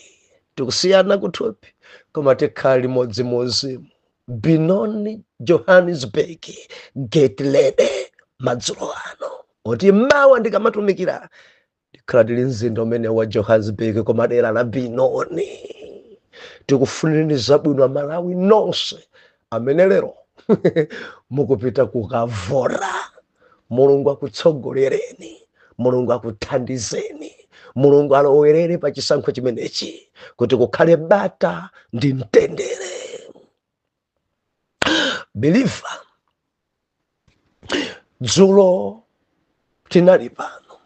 tikusiyana kuthupi koma tikhala limodzi muzimu. Benoni, Johannesburg, get ready. Madzulo ano oti mawa ndikamatumikira ndikhala tili mzinda umene wa Johannesburg, koma dera la Benoni. Tikufunireni zabwino Amalawi nonse amene lero mukupita kukavota. Mulungu akutsogolereni. Mulungu akuthandizeni, Mulungu alowerere pa chisankho chimenechi kuti kukhale bata ndi mtendere. Believer, dzulo tinali pano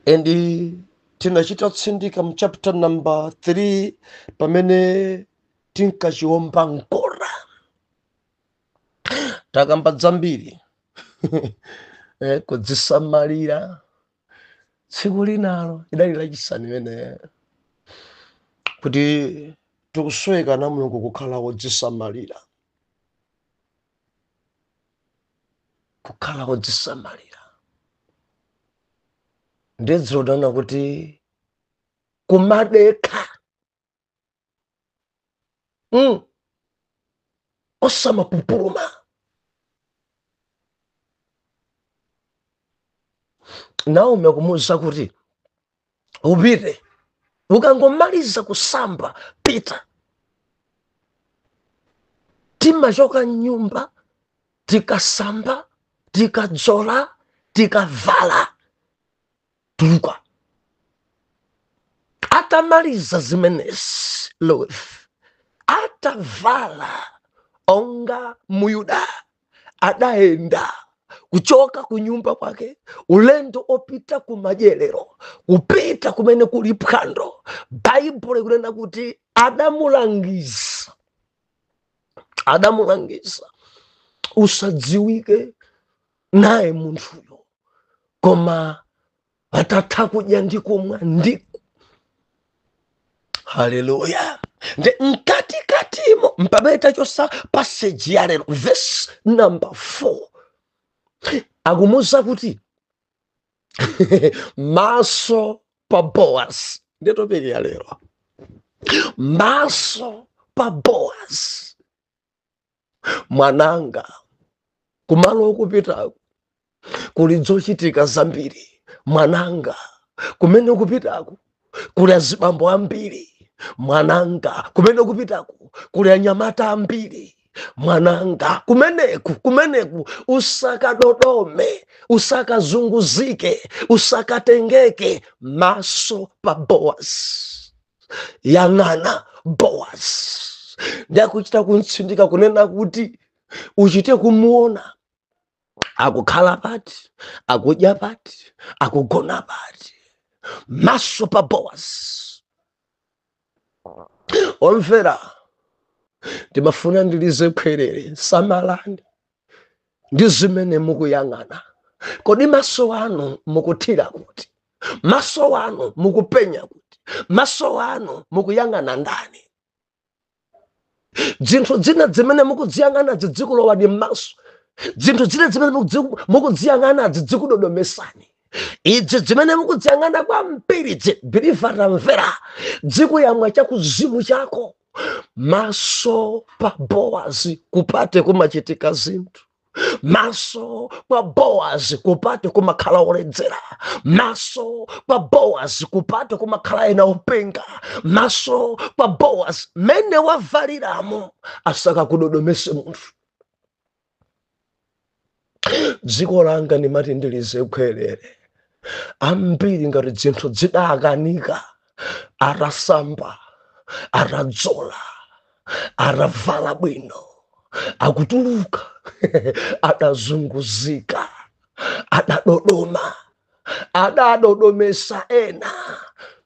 and tinachita tsindika mu chapter number 3 pamene tinkachiomba nkora. Takamba zambiri kudzisamalira. Tsiku linalo idali lachisanu imene kuti tikusweka na Mulungu kukhala wodzisamalira, kukhala wodzisamalira. Ndidzulo taona kuti kumadekha osamapupuluma. Naomi akumuwuza kuti upite, ukangomaliza kusamba pita. Timachoka nyumba tikasamba, tikadzola, tikavala, tuluka. Atamaliza zimenezi Ruth atavala onga Muyuda, adaenda kuchoka kunyumba kwake ulendo opita kumadyerero, kupita kumene kuli phwando. Baibulo ikunena kuti adamulangiza, adamulangiza usadziwike naye munthuyo, koma atatha kudya ndi kumwa ndi haleluya. Ndi mkatikatimo mpamene tachosa passage ya lero, verse number 4, akumuwuza kuti maso pa Boaz. Ndi topic ya lero, maso pa Boaz. Mwananga, kumalo okupitako kuli zochitika zambiri. Mwananga, kumene ukupitako kuli azibambo ambiri. Mwananga, kumene ukupitako kuli anyamata ambiri. Mwananga, kumeneku usakadodome, usakazunguzike, usakatengeke. Maso pa Boaz, yang'ana Boaz. Ndakuchita kuntsindika kunena kuti uchite kumuona akukhala pati, akudya pati, akugona pati. Maso pa Boaz. Omvera, ndimafuna ndilize khwerere, samalani ndi zimene mukuyang'ana. Kodi maso anu mukuthira kuti? Maso anu mukupenya kuti? Maso anu mukuyang'ana ndani? Zinthu zina zimene mukudziyang'ana zidzikulowani m'maso, zinthu zina zimene mukudziyang'ana zidzikudodomesani. Idzi zimene mukudziyang'ana kwambiri, believer tamvera, dzikuyamwa chakuzimu chako. Maso pa Boaz kupate kumachitika zinthu. Maso pa Boaz kupate kumakhala oledzera. Maso pa Boaz kupate kumakhala ena openga. Maso pa Boaz mene wavaliramo asakakudodomese munthu. Dziko langa ndimati ndilize khwerere, ambiri ngati zinthu zidakanika, atasamba, atadzola, atavala bwino, akutuluka adazunguzika, adadodoma, adadodomesa ena.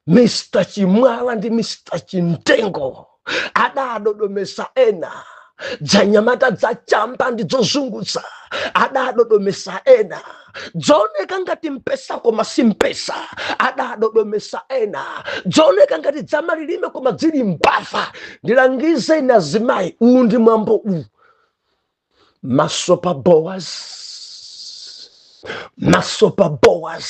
Mr. Chimwala ndi Mr. Chintengo adadodomesa ena. Dzanyamata dzachamba ndi dzozungutsa adadodomesa ena. Dzooneka ngati mpesa koma si mpesa adadodomesa ena. Dzooneka ngati dzamalilime koma dzili mbava. Ndilangize ine azimayi, uwu ndi mwambo uwu. Maso pa Boaz, maso pa Boaz.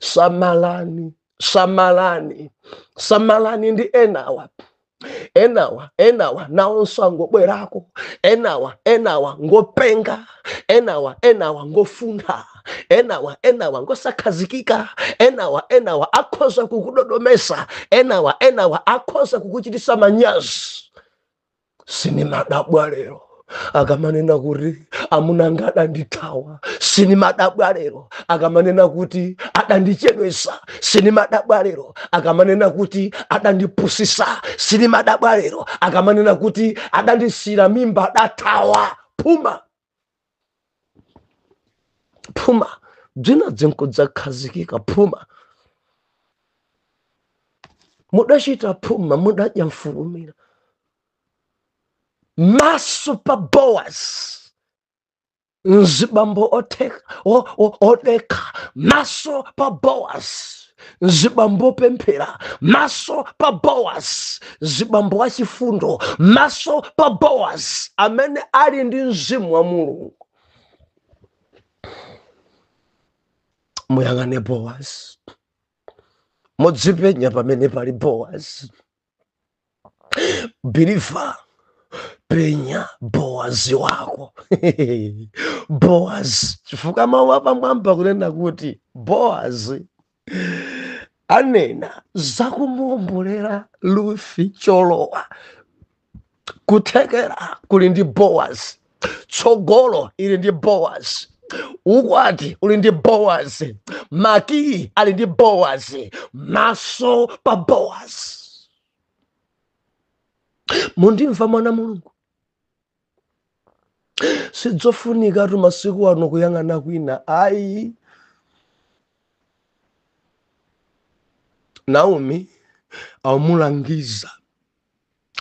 Samalani, samalani, samalani ndi enawa. Enawa, enawa nawonso angobwerako. Enawa, enawa ngopenga. Enawa, enawa ngofunda. Enawa, enawa ngosakhazikika. Enawa, enawa akhoza kukudodomesa. Enawa, enawa akhoza kukuchitisa manyazi. Sinimadabwa lero akamanena kuti Amuna anga adandithawa, sinimadabwa lero akamanena kuti adandichedwesa, sinimadabwa lero akamanena kuti adandipusisa, sinimadabwa lero akamanena kuti adandisira mimba, adathawa. Phuma, phuma dzina dzinkodzakhazikika. Phuma mudachita, phuma mudadya mfulumira. Maso pa Boaz, mzibambo otheka, odekha. Maso pa Boaz, mzibambo opemphera. Maso pa Boaz, mzibambo wachifundo. Maso pa Boaz amene ali ndi mzimu wa Mulungu. Muyang'ane Boaz, mudzipenya pamene pali Boaz. Believer, penya Boazi wako. Boaz, chifukwa mawu apamwamba kunena kuti Boazi anena zakumuombolera Ruthi cholowa. Kuthekera kuli ndi Boaz, tsogolo ili ndi Boaz, ukwati uli ndi Boaz, makiyi ali ndi Boaz. Maso pa Boaz. Mundimva mwana Mulungu? Sidzofunikatu masiku ano kuyang'ana kwina ayi. Naomi amulangiza,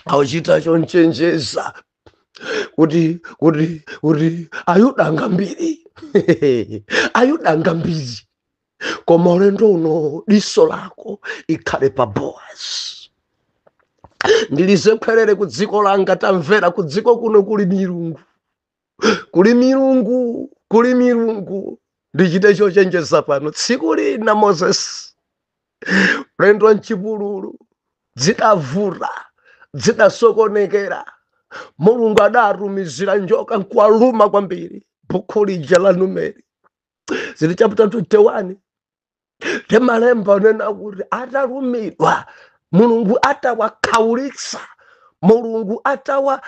auchita chonchenjeza kuti Ayuda ngambiri, Ayuda ngambiri, koma ulendo uno diso lako ikhale pa Boaz. Ndilize khwerere ku dziko langa, tamvera, ku dziko kuno kuli milungu, kuli milungu, kuli milungu. Ndichite chochenjeza pano. Tsiku lina Moses ulendo mchipululu, zidavuta, zidasokonekera, Mulungu adatumizira njoka nkuwaluma kwambiri. Bukhu lija la Numeri zili chapter 21, temalemba unena kuti atalumidwa, Mulungu atawakhaulitsa, Mulungu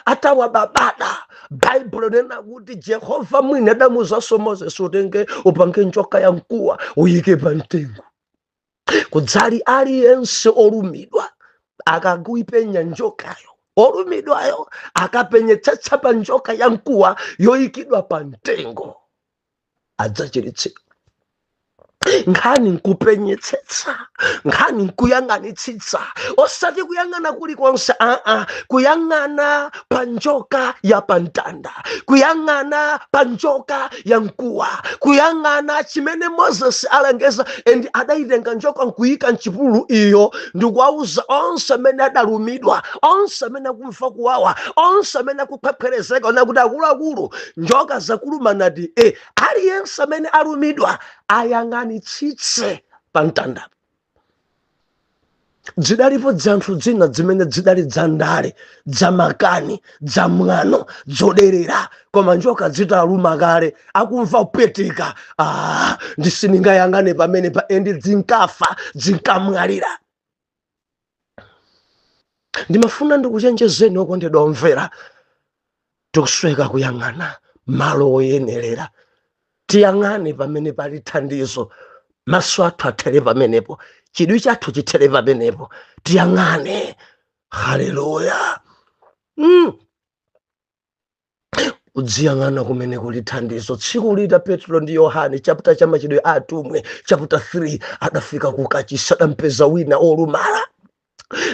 atawababada, Baibulo nena kuti Jehova mwini adamuuzanso Moses, utenge upange njoka ya mkuwa uyike pa mtengo, kudzali aliyense olumidwa akakuipenya njokayo, olumidwayo akapenyetsetsa pa njoka ya mkuwa yoyikidwa pa mtengo adzachiritsidwa. Nkhani nkupenyetsetsa, nkhani nkuyang'anitsitsa, osati kuyang'ana kulikonse, aa, kuyang'ana pa njoka ya pamtanda, kuyang'ana pa njoka ya mkuwa, kuyang'ana chimene Moses alengeza. And adayitenga njoka nkuyika mchipululu iyo, ndikuwauza onse amene adalumidwa, onse amene akumva kuwawa, onse amene akuphwepherezeka, ona kuti akuluakulu njoka zakuluma nati aliyense amene alumidwa ayang'anitsitse pa mtanda. Zidalipo dzanthu dzina zimene zidali dzandale, dzamakani, dzamwano, dzoderera, koma njoka zitaluma kale akumva kupweteka, ndisindingayang'ane pamene pa endi, dzinkafa, dzinkamwalira. Ndimafuna ndikuchenjezeni okondedwa omvera, tikusweka kuyang'ana malo oyenerera. Tiyang'ane pamene pali thandizo, maso athu athere pamenepo, chidwi chathu chithere pamenepo, tiyang'ane. Haleluya. Udziyang'ana kumene kuli thandizo. Tsiku lita Petro ndi Yohane, chapter cha Machitidwe a Atumwi chapter 3, adafika ku kachisi, adampeza wina olumala.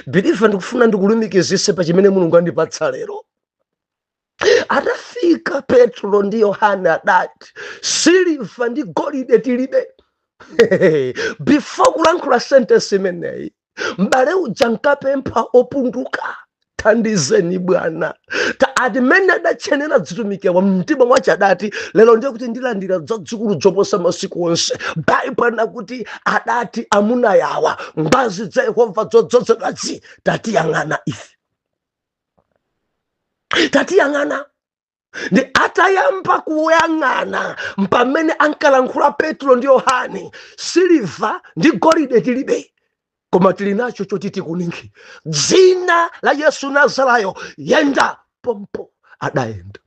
Believer, ndikufuna ndikulumikizise pa chimene Mulungu andipatsa lero. Atafika Petro ndi Yohane adati, siliva ndi golide tilibe. Before kulankhula sentence imeneyi, m'bale uja nkapempha opunduka, thandizeni bwana. Ta ati mmene adatchenera dzitumikewa mtima mwache adati, lero ndiye kuti ndilandira zadzikulu zoposa masiku onse. Baibulo nakuti adati, amuna yawa ngwazi za Yehova zodzozedwazi, tatiyang'ana ife, tatiyang'ana. Ndi atayamba kuyang'ana mpamene ankalankhula Petro ndi Yohane, siliva ndi golide tilibe, koma tili nacho choti tikuninkhire, dzina la Yesu Nazarayo, yenda. Pompo adayenda.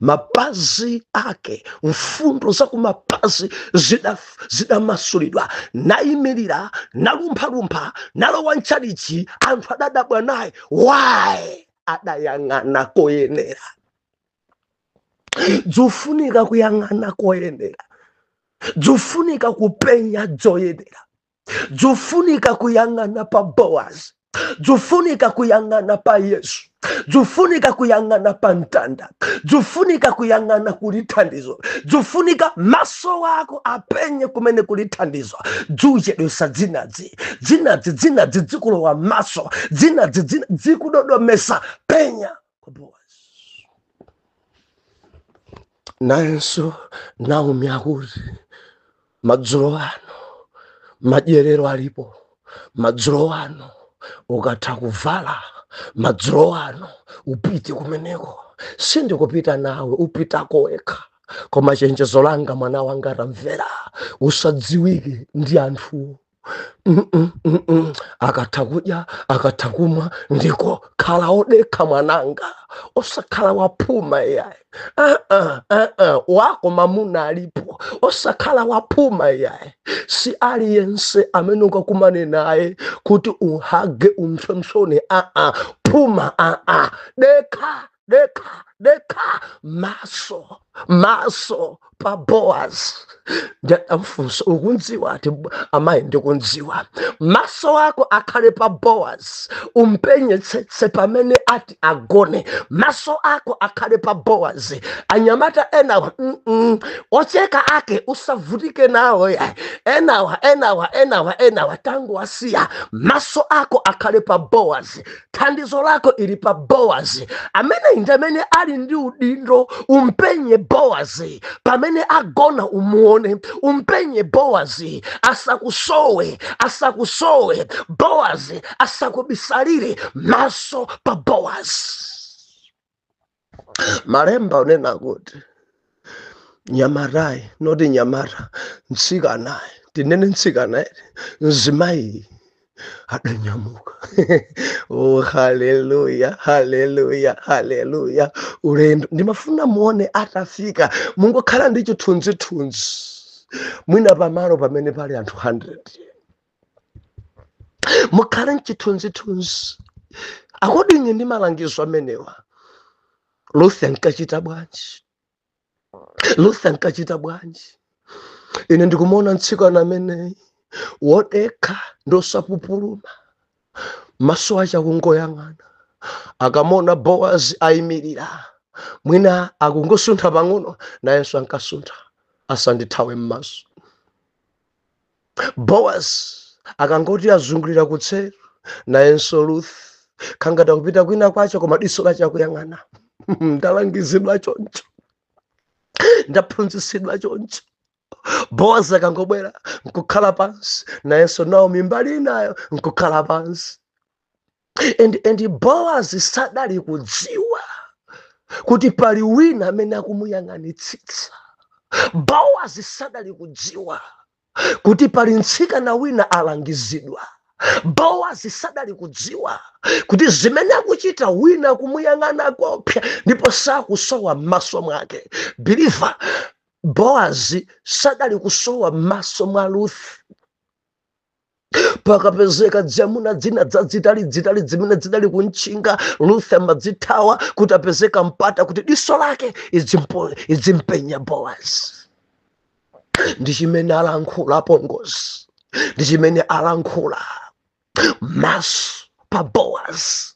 Mapazi ake, mfundo za kumapazi zidamasulidwa, nayimirira, nalumphalumpha, nalowa mtchalichi. Anthu adadabwa naye. Why? Adayang'ana koyenera. Dzufunika kuyang'ana koyenera, dzufunika kupenya dzoyenera, dzufunika kuyang'ana pa Boaz, dzufunika kuyang'ana pa Yesu, dzufunika kuyang'ana pa mtanda, dzufunika kuyang'ana kuli thandizo, dzufunika maso ako apenye kumene kuli thandizo. Dzuchedwesa dzinadzi, dzinadzi, dzinadzi dzikulowa maso, dzinadzi dzikudodomesa. Penya kwa Boaz. Nayenso Naomi akuti madzulo ano madyerero alipo, madzulo ano ukatha kuvala, madzulo ano upite kumeneko. Sindikupita nawe, upitako wekha, koma chenjezo langa, mwana wanga, tamvera, usadziwike ndi anthuwo. Akatha kudya, akatha kumwa, ndiko khala odekha mwananga, osakhala waphuma iyayi. Wako mamuna alipo, osakhala waphuma iyayi. Si aliyense amene ukakumane naye kuti uhage, umsomsone. Phuma, dekha, dekha, dekha. Maso, maso pa Boaz. Ndamfunsa, ukundziwa? Ati, amayi, ndikundziwa. Maso ako akhale pa Boaz, umpenyetsetse pamene ati agone. Maso ako akhale pa Boaz. Anyamata enawa, ocheka ake usavutike nawo ya. Enawa, enawa, enawa, enawa tangu wasiya. Maso ako akhale pa Boaz. Thandizo lako ili pa Boaz, amene ndi amene ali ndi udindo. Umpenye Boaz pamene agona, umuone, umpenye Boaz, asakusowe, asakusowe Boaz, asakubisalire. Maso pa Boaz. Malemba unena kuti nyamatayi, noti nyamata, mtsikanayi, tinene mtsikanayi, mzimayi adanyamuka. Oh, haleluya, haleluya, haleluya! Ulendo ndimafuna muone atafika, mungokhala ndi chithunzithunzi mwina pamalo pamene pali anthu 100, mukhale mchithunzithunzi according ndi malangizo amenewa. Ruth ankachita bwanji? Ruth ankachita bwanji? Ine ndikumuona mtsikana ameneyi wodekha ndosapupuluma, maso ache akungoyang'ana. Akamona Boaz ayimirira, mwina akungosuntha pang'ono, nayenso ankasuntha, asandithawe m'maso. Boaz akangoti azungulira kutseri, nayenso Ruth khangata kupita kwina kwacho, koma diso lache akuyang'ana. Ndalangizidwa choncho, ndaphunzitsidwa choncho. Boaz akangobwera nkukhala pansi, nayenso Naomi mbali inayo nkukhala pansi. And Boaz sadali kudziwa kuti pali wina amene akumuyang'anitsitsa. Boaz sadali kudziwa kuti pali mtsikana wina alangizidwa. Boaz sadali kudziwa kuti zimene akuchita, wina akumuyang'ana kopya ndipo sakusowa m'maso mwake. Believer, Boaz sadali kusowa m'maso mwa Ruth. Pakapezeka dzamuna dzina dzadzitali dzitali zimene zidali kuntchinga, Ruth amadzithawa kuti apezeka mpata kuti diso lake idzimpenya Boaz. Ndi chimene alankhula apongozi, ndi chimene alankhula, maso pa Boaz.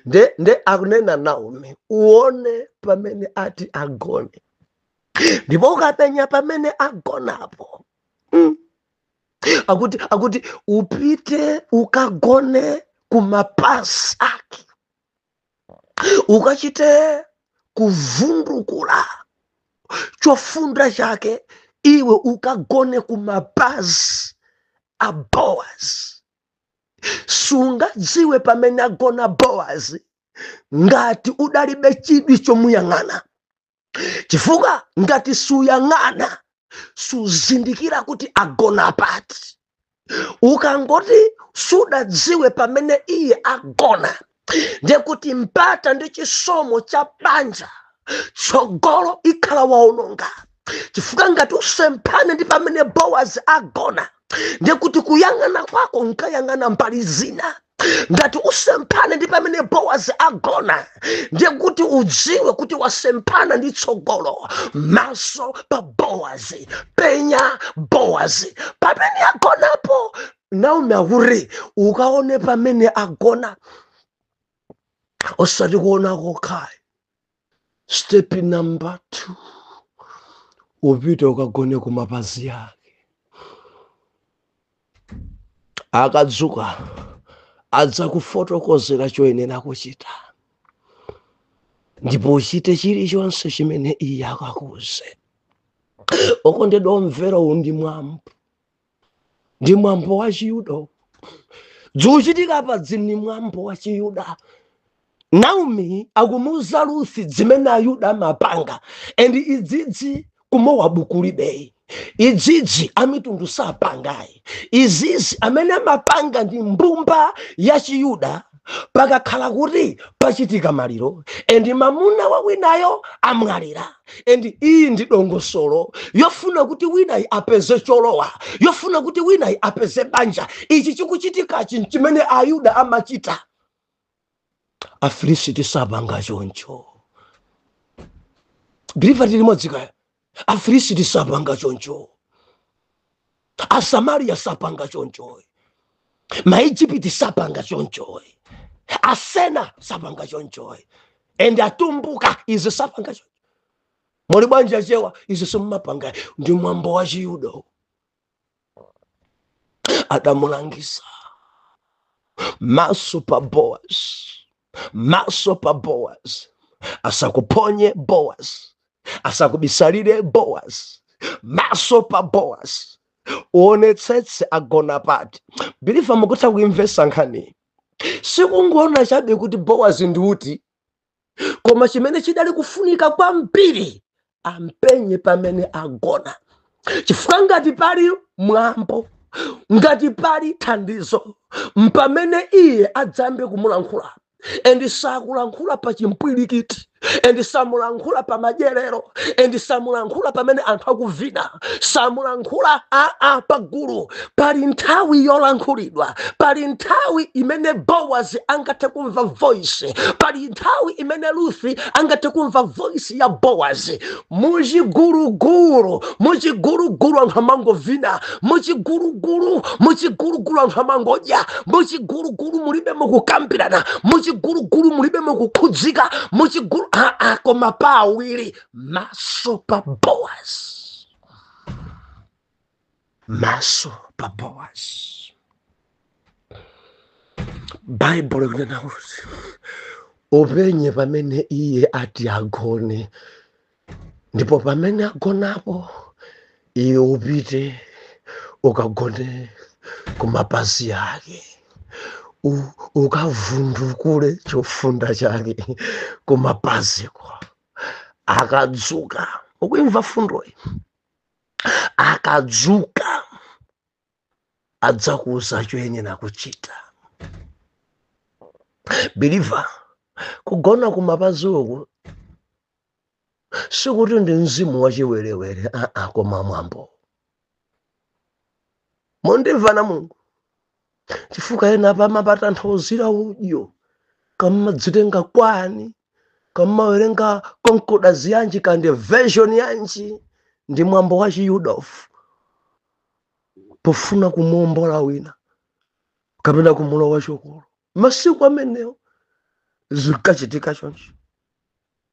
Nde akunena Naomi, uone pamene ati agone, ndipo ukapenya pamene agonapo, Akuti upite ukagone kumapasi ake, ukachite kuvundukula chofunda chake, iwe ukagone kumapazi a Boaz. Sungadziwe pamene agona Boaz ngati udalibe chidwi chomuyang'ana, chifukwa ngati suyang'ana suzindikira kuti agona pati. Ukangoti sudadziwe pamene iye agona, ndiye kuti mpata ndi chisomo cha banja Tsogolo ikhala waononga, chifukwa ngati usemphane ndi pamene Bowazi agona, ndiye kuti kuyang'ana kwako nkayang'ana mbali zina. Ngati usemphane ndi pamene Bowazi agona, ndiye kuti udziwe kuti wasemphana ndi tsogolo. Maso pa Bowazi, penya Bowazi pamene agonapo. Naomi akuti ukaone pamene agona, osati kuona kokhayi. Step number 2, upite ukagone kumapazi ake. Akadzuka adzakufotokozera choyenera kuchita, ndipo uchite chilichonse chimene iye akakuze. Okondedwa omvera, uwu ndi mwambo, ndi mwambo wa Chiyuda. Zikuchitika pa dzini mwambo wa Chiyuda. Naomi akumuuza Ruthi zimene Ayuda amapanga, and idzidzi ku Mowabu kulibeyi, idzidzi amitundu sapangayi. Izizi amene amapanga ndi mbumba ya Chiyuda. Pakakhala kuti pachitika maliro and mamuna wa winayo amwalira, and iyi ndi dongosolo yofuna kuti winayi apeze cholowa, yofuna kuti winayi apeze banja. Ichi chikuchitikachi chimene Ayuda amachita. Afilisiti sapanga choncho. Believer, tili limodzi kaya? Afilisiti sapanga choncho, Asamariya sapanga choncho, Maijipiti sapanga choncho, Asena sapanga choncho, and Atumbuka izi sapanga choncho. Muli bwanji Achewa? Izi simmapanga, ndi mwambo wa Chiyuda. Adamulangisa, maso pa Boaz, maso pa Boaz, asakuponye Boaz, asakubisalire Boaz. Maso pa Boaz, uonetsetse agona pati. Believer, mukutha kuimvesa nkhani? Sikungoona chabe kuti Boaz ndi uti, koma chimene chidali kufunika kwambiri, ampenye pamene agona, chifukwa ngati pali mwambo, ngati pali thandizo, mpamene iye adzambe kumulankhula. And sakulankhula pa chimpwirikiti, and samulankhula pa madyerero, and samulankhula pamene anthu akuvina, samulankhula aa pagulu. Pali nthawi yolankhulidwa, pali nthawi imene Boaz angathe kumva voice, pali nthawi imene Ruthi angathe kumva voice ya Boaz. Muchigulugulu, muchigulugulu anthu amangovina, muchigulugulu, muchigulugulu anthu amangodya, muchigulugulu mulibe mukukambirana, muchigulugulu mulibe mukukhudzika, muchigulu aa. Koma pa awiri, maso pa Boaz, maso pa Boaz. Baibulo ikunena kuti upenye pamene iye ati agone, ndipo pamene agonapo iye upite ukagone kumapazi ake, ukavundukule chofunda chake kumapaziko. Akadzuka, ukuimva fundoyi? Akadzuka adzakuuza choyenera kuchita. Believer, kugona kumapazi uku sikuti ndi mzimu wachiwerewere, aa, koma mwambo. Mundimva na Mulungu, chifukwa ena pamapatanthauzira udyo kamadzitenga kwani, kamawerenga concordance yanji kandi version yanji. Ndi mwambo wa Chiyudofu pofuna kumuombola wina kapena kumulowa chokolo. Masiku amenewo zikachitika choncho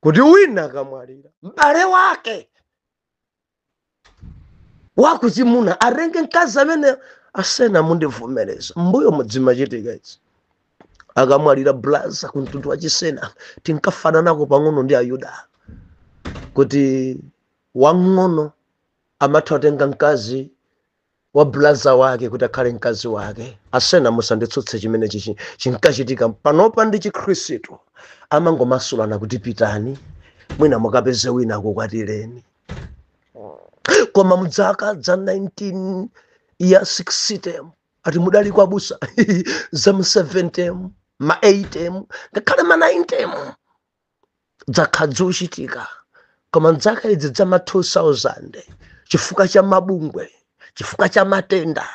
kuti wina akamwalira, m'bale wake wakuchimuna atenge mkazi amene. Asena, mundivomereza, mbuyo mudzimachitika izi. Akamwalira blaza kumtundu wa Chisena, tinkafananako pang'ono ndi Ayuda, kuti wang'ono amatha kutenga mkazi wa blaza wake kuti akhale mkazi wake. Asena, musanditsutse, chimene chichi chinkachitika. Panopa ndi Chikhristu, amangomasulana kuti pitani mwina mukapeze wina akukwatireni. Koma mdzaka za 19 ya 60 ati mudali kwabusa za mu 70, ma 80, ngakhale ma 90, Dzakhala zochitika, koma mdzaka idzi dzama 2000, chifukwa cha mabungwe, chifukwa cha matenda,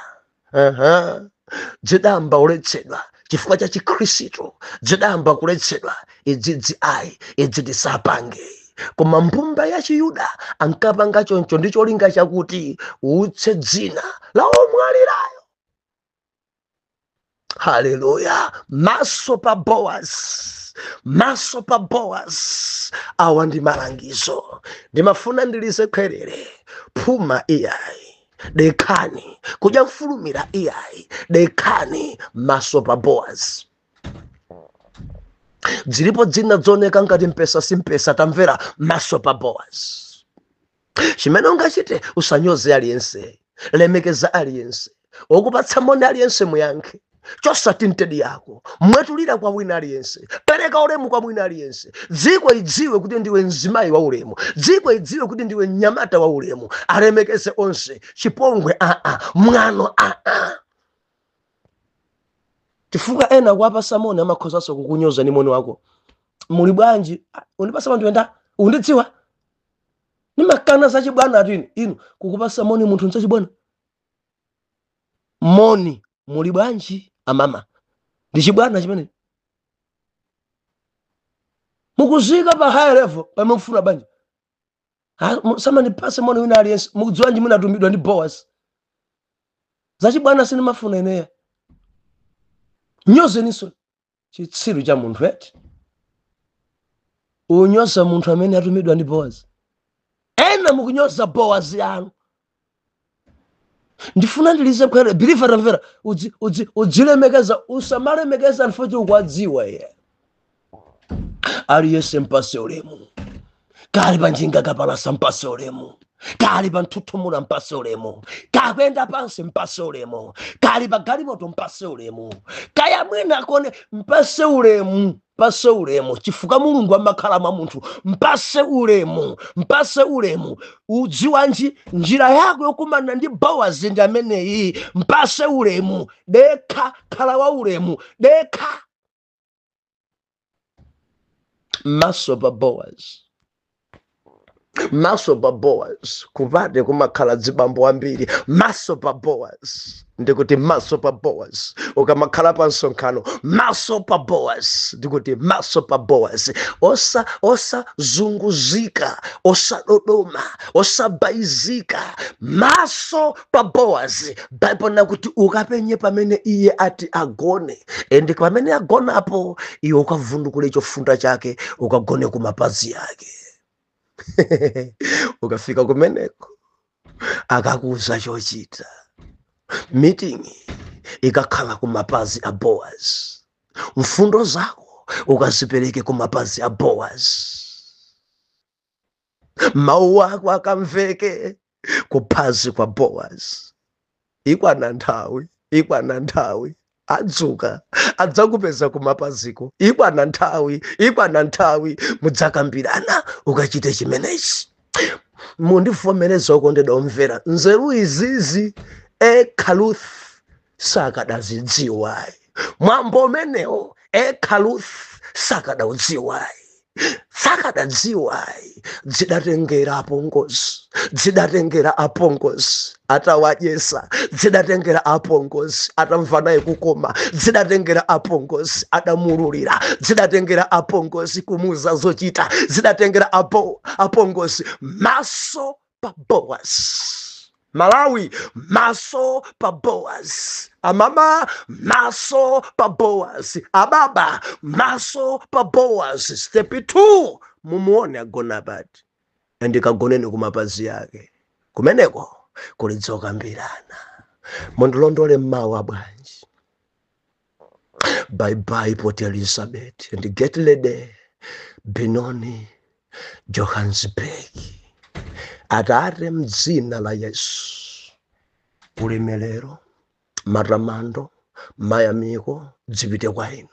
zidayamba kuletsedwa. Chifukwa cha Chikhristu zidayamba kuletsedwa. Idzidzi ayi, idzi tisapange. Koma mbumba ya Chiyuda ankapanga choncho ndi cholinga chakuti utse dzina la omwalirayo. Haleluya! Maso pa Boaz, maso pa Boaz. Awa ndi malangizo ndimafuna ndilize khwerere. Phuma iyayi, dekhani. Kudya mfulumira iyayi, dekhani. Maso pa Boaz. Zilipo dzina zoneka ngati mpesa, simpesa. Tamvera, maso pa Boaz. Chimene ungachite, usanyoze aliyense, lemekeza aliyense, okupatsa moni aliyense muyankhe, chosati mtedi yako, mwetulira kwa wina aliyense, pereka ulemu kwa wina aliyense. Dziko idziwe kuti ndiwe mzimayi wa ulemu, dziko idziwe kuti ndiwe mnyamata wa ulemu. Alemekeze onse. Chipongwe aa, mwano aa, chifukwa ena kuwapasa moni amakhozanso kukunyoza ni moni wako. Muli bwanji? "Ah, undipasa moni wenda undidziwa nimakana zachibwana atu. Inu kukupasa moni munthu nzachibwana? Moni muli bwanji amama ndi chibwana chimene mukuzika pa high level pamene mufuna banja. Samandipase moni wina aliyense. Mukudziwa nji munatumidwa ndi Boaz? Zachibwana sindimafuna ineya. Nyozeninso chitsiru cha munthu eti, unyoza munthu amene atumidwa ndi Boaz. Ena mukunyoza Boaz yanu. Ndifuna ndilize khwere, believer, tamvera, udzilemekeza, usamalemekeza anthu choti ukwadziwa iye. Aliyense mpase ulemu. Kali pa njinga kapalasa mpase ulemu, kali pa nthuthumula mpase ulemu, kakuyenda pansi mpase ulemu, kali pa galimoto mpase ulemu, kaya mwina kone mpase ulemu, mpase ulemu, chifukwa Mulungu amakhala mwa munthu. Mpase ulemu, mpase ulemu. Udziwanji njira yako yokumana ndi Bowazi ndi ameneyi? Mpase ulemu, dekha, khala wa ulemu, dekha. Maso pa Boaz, maso pa Boaz. Kupate kumakhala dzibambo ambiri. Maso pa Boaz, ndikuti maso pa Boaz. Ukamakhala pa msonkhano, maso pa Boaz, ndikuti maso pa Boaz. Osa osazunguzika, osadodoma, osabaizika. Maso pa Boaz. Bible nakuti ukapenye pamene iye ati agone, and pamene agonapo iwe ukavundukule chofunda chake, ukagone kumapazi ake. Ukafika kumeneko akakuuza chochita. Meeting ikakhala kumapazi a Boaz. Mfundo zako ukazipereke kumapazi a Boaz. Mawu ako akamveke kuphazi kwa Boaz. Ikwana nthawi, ikwana nthawi adzuka adzakupeza kumapaziko. Ikwana nthawi, ikwana nthawi mudzakambirana, ukachite chimenechi. Mundivomereza, okondedwa omvera, nzeru izizi ekhaluth sakadazidziwayi. Mwambo umenewo ekhaluth sakadaudziwayi, sakadadziwayi. Zidatengera apongozi, zidatengera apongozi atawadyesa, zidatengera apongozi atamva naye kukoma, zidatengera apongozi adamululira, zidatengera apongozi kumuza zochita, zidatengera apongozi. Maso pa Boaz. Malawi, maso pa Boaz. Amama, maso pa Boaz. Ababa, maso pa Boaz. Step 2, mumuone agona pati andikagoneni kumapazi yake. Kumeneko kuli dzokambirana. Mundilondole mmawa bwanji? Bye bye, Port Elizabeth, and get ready, Benoni, Johannesburg. Atate, mdzina la Yesu, ulemerero, matamando, mayamiko zipite kwa inu.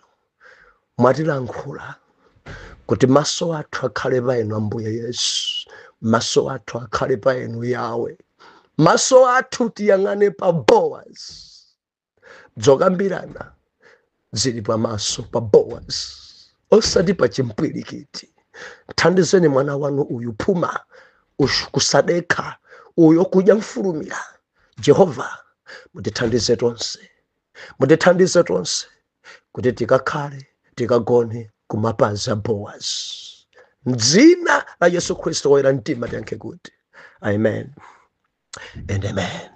Mwatilankhula kuti maso athu akhale pa inu, Ambuye Yesu. Maso athu akhale pa inu, Yawe. Maso athu tiyang'ane pa Boaz. Zokambirana zili pamaso pa Boaz, osati pa chimpwirikiti. Thandizeni mwana wanu uyu phuma kusadekha uyo kudya mfulumira. Jehova, mutithandize tonse, mutithandize tonse kuti tikakhale, tikagone kumapazi a Bowazi. Mdzina la Yesu Khristu woyera mtima tiyankhe kuti amen and amen.